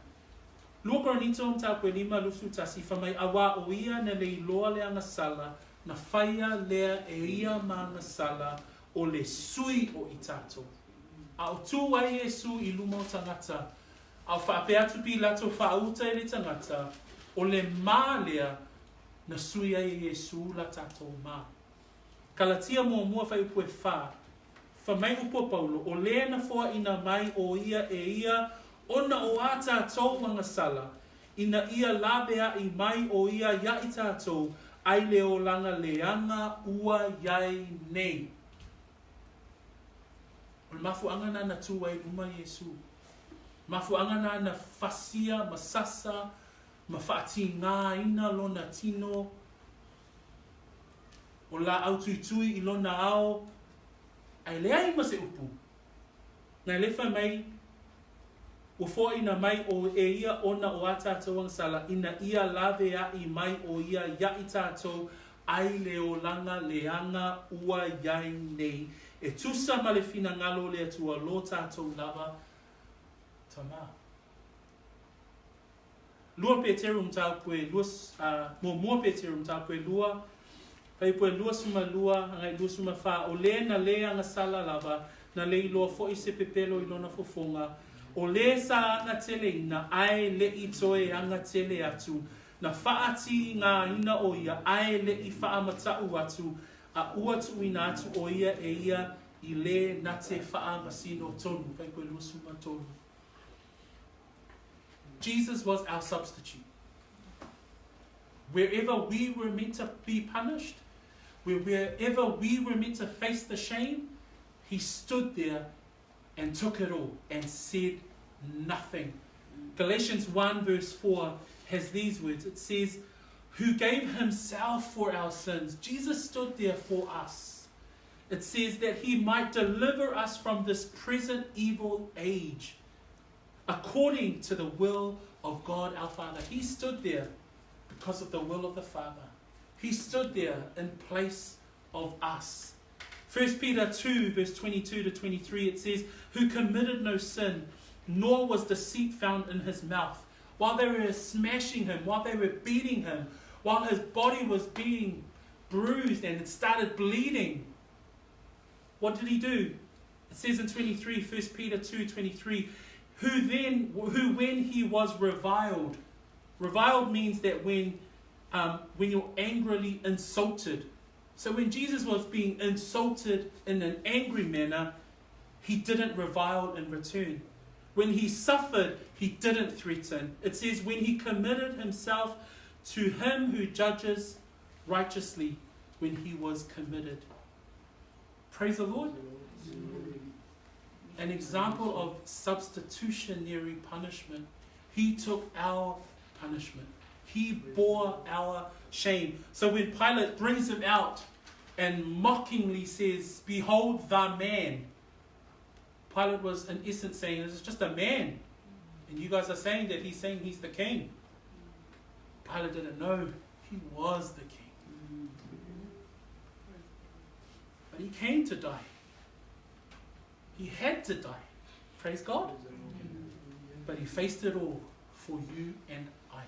Lua Korinito mataupu e lima lusu tasi, fai mai, Auā o ia na le iloa le agasala, na faia lea e ia ma agasala, o le sui o i tatou. A o tū ai Iesu i luma o tagata, a o faapea atu Pilato faauta i le tagata, o le ma lea na sui ai e Iesu la tatou ma. Kalatia muamua fuaiupu e fa, Fai mai upu a Paulo, o lē na foaina mai o ia e ia ona o ā tātou agasala, ina ia laveaʻi mai o ia iā i tātou, ai le olaga leaga ua iai nei. O le mafuaaga na na tū ai luma Iesu. Mafuaaga na na fasia ma sasa ma faatigāina lona tino o lāʻau tuitui i lona ao, ae leai ma se upu. Na le fai mai, ua foaina mai o e ia ona o a tātou agasala, ina ia laveaʻi mai o ia iaʻi tātou ai le olaga leaga ua iai nei, e tusa ma le finagalo o le Atua lo tātou lava Tama. Lua Peteru mataupu e lua, a, muamua Peteru mataupu e lua, fuaiupu e 22 agai 24, o lē na lē agasala lava, na le iloa foʻi se pepelo i lona fofoga, o lē sa agateleina, ae leʻi toe agatele atu, na faatigāina o ia, ae leʻi faamataʻu atu, a ua tuuina atu o ia e ia i lē na te faamasino tonu. Fuaiupu e 23. Jesus was our substitute. Wherever we were meant to be punished, wherever we were meant to face the shame, He stood there and took it all and said nothing. Galatians 1 verse 4 has these words. It says, Who gave himself for our sins. Jesus stood there for us. It says that he might deliver us from this present evil age, according to the will of God our Father. He stood there because of the will of the Father. He stood there in place of us. 1 Peter 2, verse 22 to 23, it says, Who committed no sin, nor was deceit found in his mouth. While they were smashing him, while they were beating him, while his body was being bruised and it started bleeding, what did he do? It says in 23, 1 Peter 2, 23, who then, who when he was reviled, reviled means that when, when you're angrily insulted. So when Jesus was being insulted in an angry manner, he didn't revile in return. When he suffered, he didn't threaten. It says, when he committed himself to him who judges righteously, when he was committed. Praise the Lord. An example of substitutionary punishment. He took our punishment. He bore our shame. So when Pilate brings him out and mockingly says, Behold the man, Pilate was in essence saying, This is just a man. And you guys are saying that he's saying he's the king. Pilate didn't know he was the king. But he came to die. He had to die. Praise God. But he faced it all for you and I.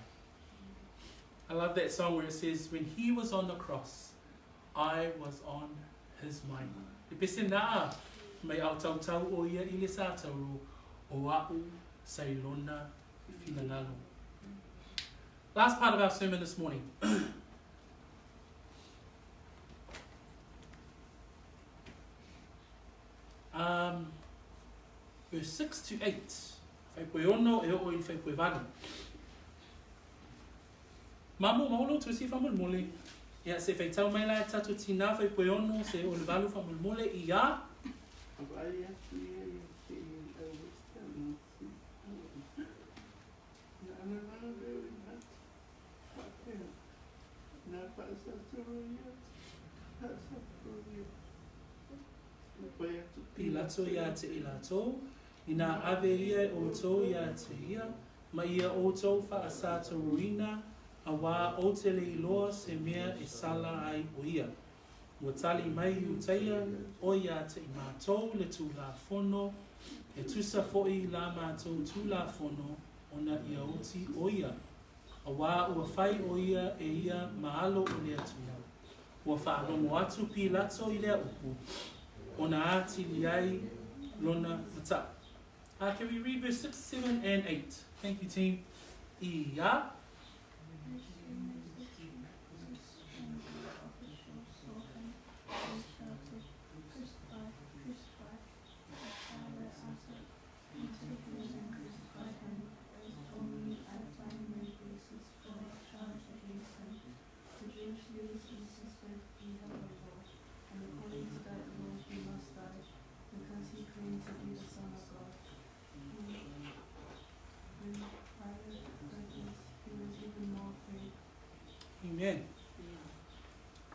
I love that song where it says, When he was on the cross, I was on his mind. E pese nā, mai au tau tau o ia i le sa tauro, o a'u sa i lona finagalo. Last part of our sermon this morning. verse 6 to 8. Whaipoe ono e o i whaipoe valu. Mamo maolo tusi whamulmole. Ia se whaitau mai la e tatu tina whaipoe ono se o le valu whamulmole i a. Pilato ia te i latou, ina ave ia e outou ia te ia, ma ia outou whaasataruina, a wā o te le iloa se mea e sala ai o ia. Ua tali mai Iutaia, o ia te i mātou le tūlafono, e tusa fo'i la mātou tūlafono ona ia oti o ia. A wā ua whai o ia e ia maalo o le atua. Ua whaalogo atu Pilato i lea upu, ona atili ai lona mataʻu. Can we read verse 6, 7 and 8? Thank you, team. Ia. As soon as the chief priests and the officials saw him, they shouted, Crucify, crucify. But Pilate answered, You take him and crucify him. For me, I find no basis for a charge against him. The Jewish leaders insisted, We have a law, and according to that law he must die, because he claimed to be the Son of God. When Pilate heard this, he was even more afraid. Amen.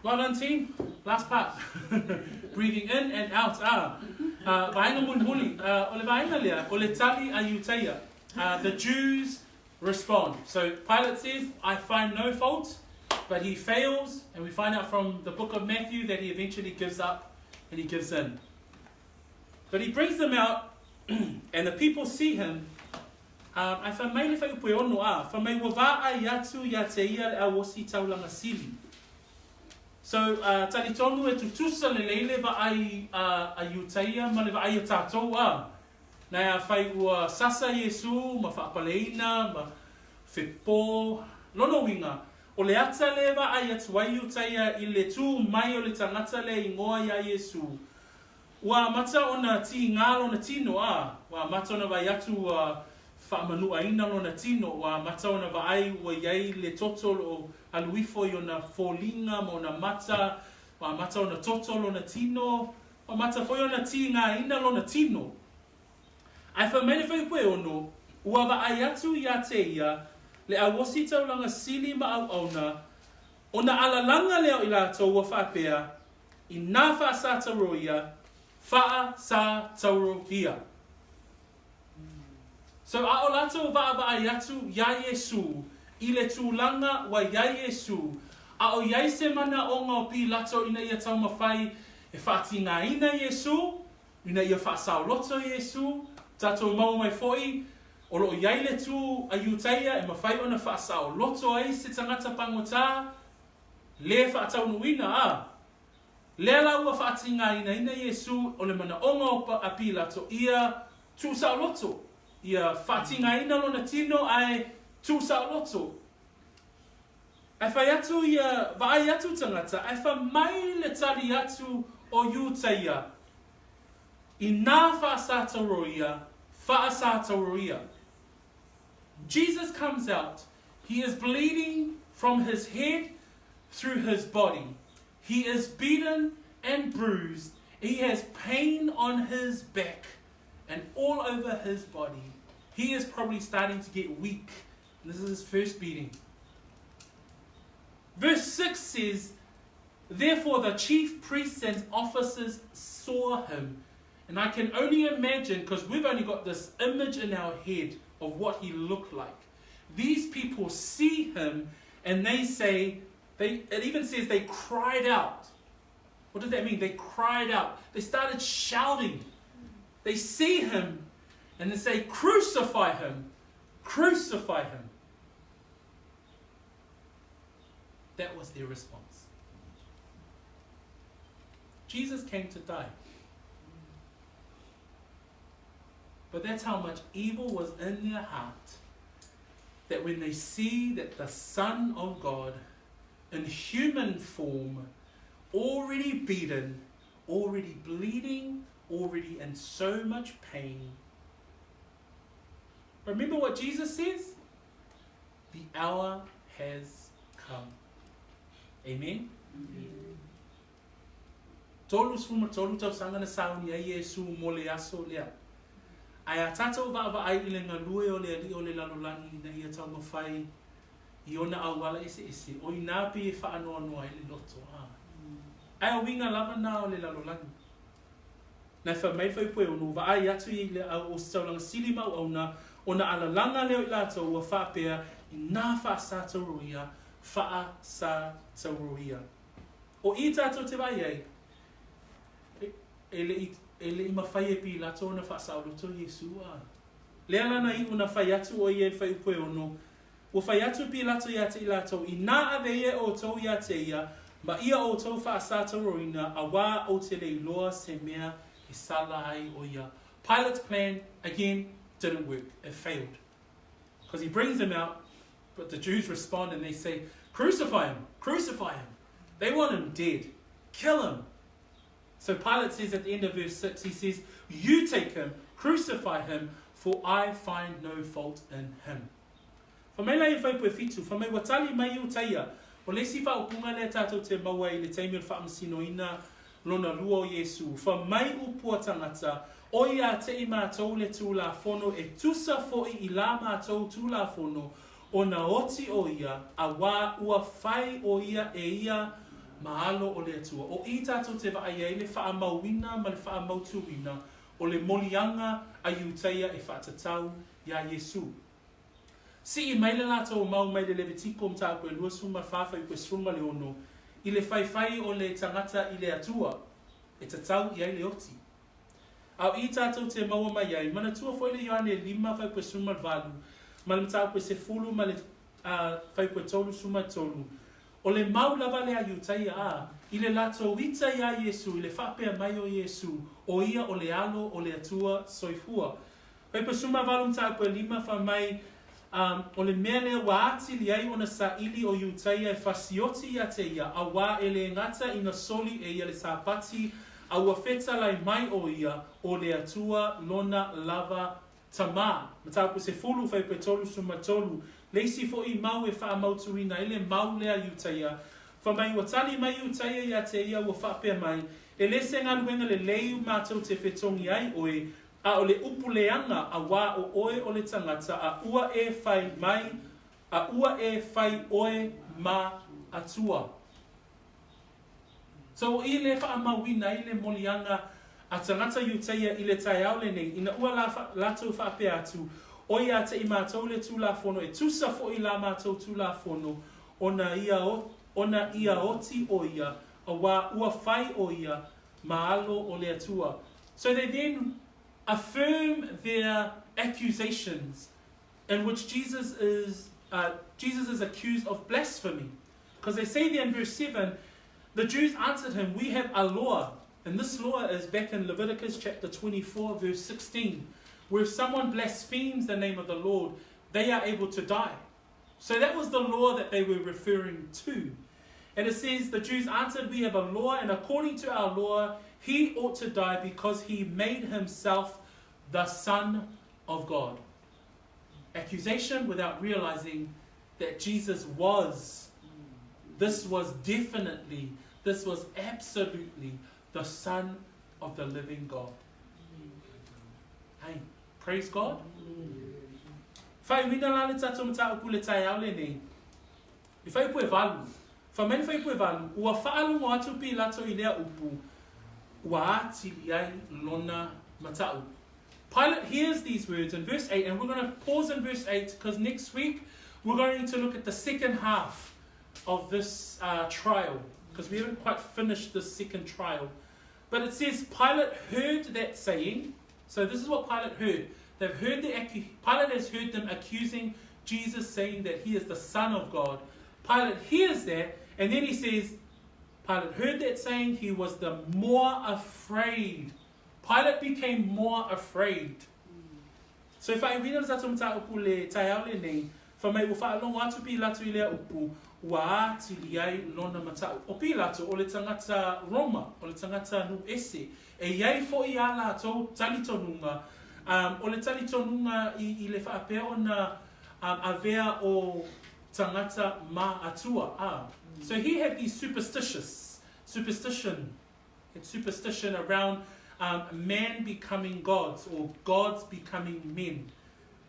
Well done, team. Last part. Breathing in and out. Ah. Vaenga mulimuli. O le vaenga lea, o le tali a Iutaia. The Jews respond. So Pilate says, I find no fault, but he fails, and we find out from the book of Matthew that he eventually gives up and he gives in. But he brings them out, and the people see him. Ai wha mai le whai upu e ono a, wha mai ua vā ai atu ia te ia le auosi taulanga sili. So, tali tonu e tutusa le leile va ai a Iutaia ma le va ai a tātou a. Nei a whai ua sasa Iesu ma whaapaleina ma whepo lono winga. O le ata le va ai atu ai Iutaia i le tū mai o le tangata le ingoa ia Iesu. Ua amata ona tīngā lona tino, ā, ua amata ona vaai atu ua faamanuaina lona tino, ua amata ona vaai ua i ai le toto o alu ifo i ona foliga ma ona mata, ua amata ona toto lona tino. Ua mata foi ona tīgāina lona tino. Ae fai mai le fuaiupu e ono, Ua vaai atu iā te ia le au ositaulaga sili ma auauna, ona alalaga lea o i latou ua faapea, Inā faasatauro ia, faasatauro ia. So a o latou vaavaai atu iā Iesū i le tulaga ua iai Iesū, a o iai se manaoga o Pilato ina ia taumafai e faatigaina Iesū, ina ia faasaoloto Iesū, tatou maua mai foi o lo o iai le tū a Iutaia e mafai ona faasaoloto ai se tagata pagotā lē faataunuuina, a Lea la ua faatigainaina Iesū o le manaoga o a Pilato ia tuusaoloto, ia faatigaina lona tino ae tuusaoloto. Ae fai atu ia, vaai atu tagata, ae fa mai le tali atu o Iutaia, Inā faasatauro ia, faasatauro ia. Jesus comes out, he is bleeding from his head through his body. He is beaten and bruised. He has pain on his back and all over his body. He is probably starting to get weak. This is his first beating. Verse 6 says, Therefore the chief priests and officers saw him. And I can only imagine, because we've only got this image in our head of what he looked like. These people see him and they say, they, it even says they cried out. What does that mean? They cried out. They started shouting. They see him and they say, Crucify him! Crucify him! That was their response. Jesus came to die. But that's how much evil was in their heart that when they see that the Son of God in human form, already beaten, already bleeding, already in so much pain. Remember what Jesus says? The hour has come. Amen? Amen. 33 tausaga na sauni ai Iesū mo le aso lea. Ae a tatou vaavaai i le galue o le Alii o le lalolagi ina ia taumafai i ona auala eseese, o inā pei e faanoanoa ai le loto, a. Ae o uiga lava na o le lalolagi. Na e fai mai le fuaiupu e ono, Vaai atu i le au o se taulaga sili ma auauna, ona alalaga lea o i latou ua faapea, Inā faasatauroia, faasatauroia. O i tatou te vaai ai, e le i, e le i mafai e Pilato ona faasaoloto Iesū, a. Lea la na iʻu na fai atu ʻo ia i le fuaiupu e ono, Ua fai atu Pilato iā te i latou, Inā ave ia e ʻoutou iā te ia, ma ia ʻoutou faasatauroina, auā ou te le iloa se mea e sala ai ʻo ia. Pilate's plan, again, didn't work. It failed. Because he brings him out, but the Jews respond and they say, Crucify him! Crucify him! They want him dead. Kill him! So Pilate says at the end of verse 6, he says, You take him, crucify him, for I find no fault in him. Fa mai la e fuaiupu e fitu, fa mai ua tali mai Iutaia, o le isi faaupuga lea tatou te maua i le taimi o le faamasinoina lona lua o Iesu, fa mai upu a tagata, o ia te i matou le Tulafono e tusa foi i la matou Tulafono, ona oti o ia, auā ua fai o ia e ia ma alo o le Atua. O i tatou te vaai ai le faamauina ma le faamautuina o le moliaga a Iutaia e faatatau iā Iesu. Sii mai le latou mau mai le Levitiko mataupu e 24 fuaiupu e 16, i le faifai o le tagata i le Atua, e tatau i ai le oti. A o i tatou te maua mai ai, manatua foi le Ioane 5 fuaiupu e 18, ma le mataupu e 10 ma le fuaiupu e 33, o le mau lava lea a Iutaia, a, i le latou ita iā Iesu i le faapea mai o Iesu, o ia o le Alo o le Atua soifua. Fuaiupu e 18 mataupu e 5, fai mai, a, o le mea lea ua atili ai ona saili o Iutaia e fasioti ia te ia, auā e le gata ina soli e ia le Sapati, a ua fetalai mai o ia, o le Atua lona lava Tama. Mataupu 10, fuaiupu e 33, le isi foi mau e faamautuina ai le mau lea Iutaia, Fai mai ua tali mai Iutaia ia te ia ua faapea mai, E le se galuega lelei u matou te fetogi ai oe, a o le upu leaga auā o oe o le tagata a ua e fai mai a ua e fai oe ma Atua. So o i le faamauina ai le moliaga a tagata Iutaia i le taeao lenei, ina ua la latou faapea atu, O ia te i matou le Tulafono, e tusa foi la matou Tulafono, ona ia ona ia oti o ia, auā ua fai o ia ma alo o le Atua. So they then affirm their accusations in which Jesus is, uh, Jesus is accused of blasphemy. Because they say there in verse 7, the Jews answered him, We have a law. And this law is back in Leviticus chapter 24, verse 16, where if someone blasphemes the name of the Lord, they are able to die. So that was the law that they were referring to. And it says, The Jews answered, We have a law, and according to our law, he ought to die because he made himself the Son of God. Accusation without realizing that Jesus was, this was definitely, this was absolutely the Son of the living God. Hey, praise God. Faaiuina la le tatou mataupu i le taeao lenei, i fuaiupu e valu. Fai mai le fuaiupu e valu, ua faalogo atu Pilato i lea upu, ua atili ai lona mataʻu. Pilate hears these words in verse 8, and we're going to pause in verse 8 because next week we're going to look at the second half of this uh, trial because we haven't quite finished this second trial. But it says Pilate heard that saying. So this is what Pilate heard. They've heard the Pilate has heard them accusing Jesus, saying that he is the Son of God. Pilate hears that, and then he says, Pilate heard that saying, he was the more afraid. Pilate became more afraid. So e faaiuina le tatou mataupu le taeao lenei, fai mai ua faalogo atu Pilato i lea upu, ua atili ai lona mataʻu. O Pilato, o le tagata Roma, o le tagata nuu ese. E i ai foi ā latou talitonuga, um, o le talitonuga i, i le faapea ona um, avea o tagata ma atua, a. So he had these superstitious, superstition, had superstition around um, man becoming gods or gods becoming men.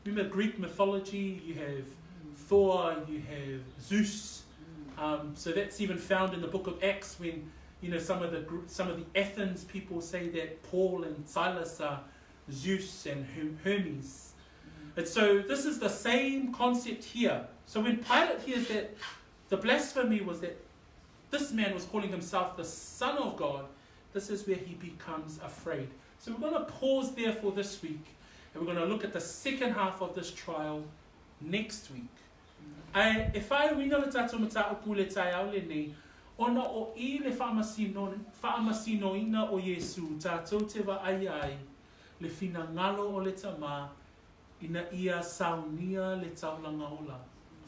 Remember Greek mythology, you have Thor, you have Zeus. Um, so that's even found in the book of Acts when you know some of the some of the Athens people say that Paul and Silas are Zeus and Hermes. And so this is the same concept here. So when Pilate hears that the blasphemy was that this man was calling himself the Son of God, this is where he becomes afraid. So we're going to pause there for this week, and we're going to look at the second half of this trial next week. Ae e faaiuina le tatou mataupu i le taeao lenei, ona o i le faamasino, faamasinoina o Iesu tatou te vaaia ai le finagalo o le Tama ina ia saunia le taulaga ola.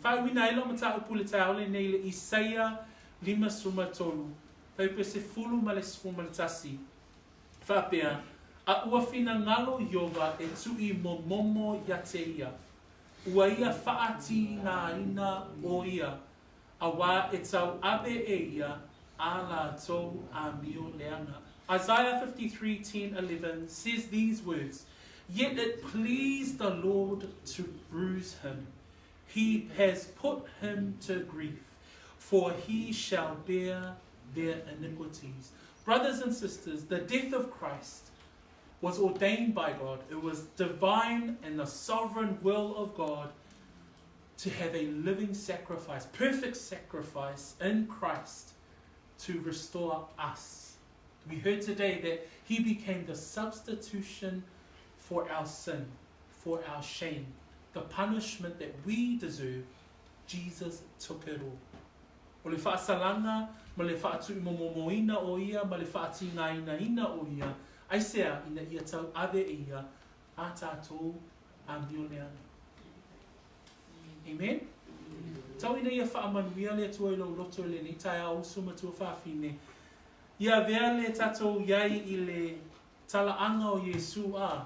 Faaiuina ai lau mataupu i le taeao lenei i le Isaia 53, fuaiupu 11. Faapea, A ua finagalo Ieova e tuʻi momomo ia te ia, ua ia faatīnāina ʻo ia, auā e tauave e ia ā lātou āmio leaga. Isaiah 53, 10, 11 says these words, Yet it pleased the Lord to bruise him. He has put him to grief, for he shall bear their iniquities. Brothers and sisters, the death of Christ was ordained by God. It was divine and the sovereign will of God to have a living sacrifice, perfect sacrifice in Christ to restore us. We heard today that he became the substitution for our sin, for our shame. The punishment that we deserve, Jesus took it all. O le faasalaga ma le faatuumomomoina o ia ma le faatigāinaina o ia, aisea ina ia tauave e ia a tatou amio leaga. Amen? Tau ina ia faamanuia le Atua i lou loto i lenei taeao uso ma tuafafine, ia avea le tatou iai i le talaaga o Iesu a,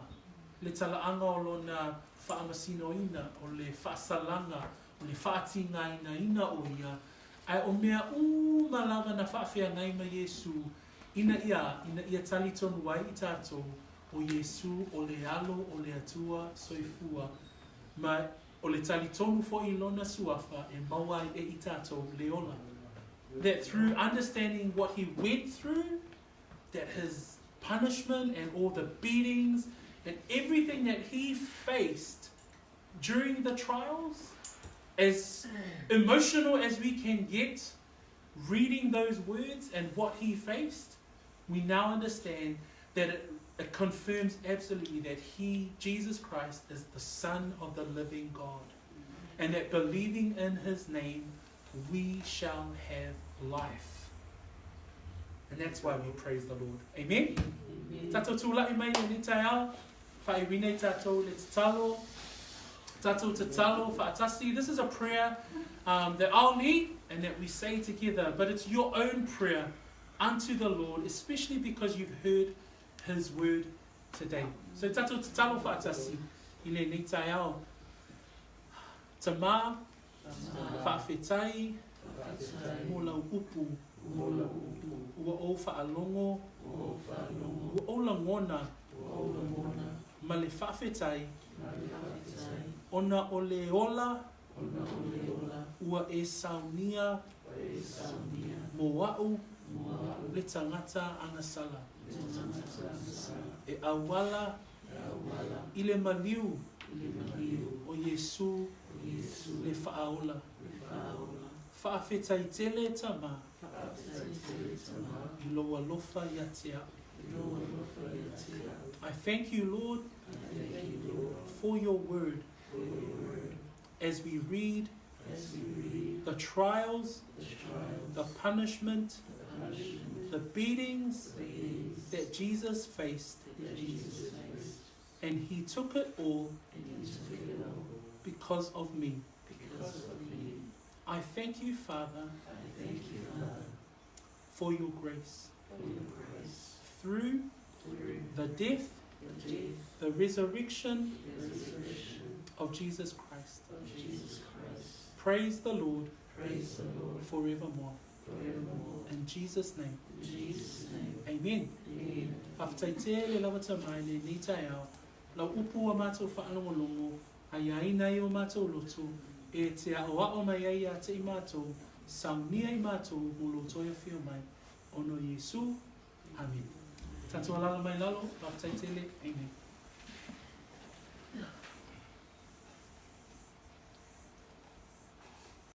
le talaaga o lona faamasinoina, o le faasalaga, o le faatigāinaina o ia, Ae o mea uma lava na faafeagai ma Iesū, ina ia, ina ia talitonu ai i tatou, o Iesū o le Alo o le Atua soifua, ma o le talitonu foi i Lona Suafa e maua ai e i tatou le ola. That through understanding what He went through, that His punishment and all the beatings and everything that He faced during the trials, as emotional as we can get reading those words and what He faced, we now understand that it confirms absolutely that He, Jesus Christ, is the Son of the living God. And that believing in His name, we shall have life. And that's why we praise the Lord. Amen? Amen. Tatou tūla'i mai lenei taeao, whaaiwi nei tatou le tatalo, tatou tatalo whaatasi. This is a prayer that I'll lead and that we say together, but it's your own prayer unto the Lord, especially because you've heard His word today. So tatou tatalo whaatasi i lenei taeao. Tamā, faafetai mo lau upu, ua ou faalogo, ua ou lagona ma le faafetai ona o le ola ua e saunia mo a'u le tagata agasala e auala i le maliu o Iesū le Faaola. Faafetai tele Tamā i lou alofa ia te a'u. I thank you, Lord, for your word. As we read the trials, the punishment, the beatings that Jesus faced, and he took it all because of me. I thank you, Father, for your grace. Through the death, the resurrection of Jesus Christ. Praise the Lord forevermore. In Jesus' name. Amen. Faafetai tele lava Tamā i lenei taeao, lau upu ua matou faalogologo, aiaina ai o matou loto, e te aʻoaʻo mai ai ia te i matou, saunia i matou mo lo toe afio mai, ona o Iesu. Amene. Tatou alala mai lalo, faafetai tele. Amen.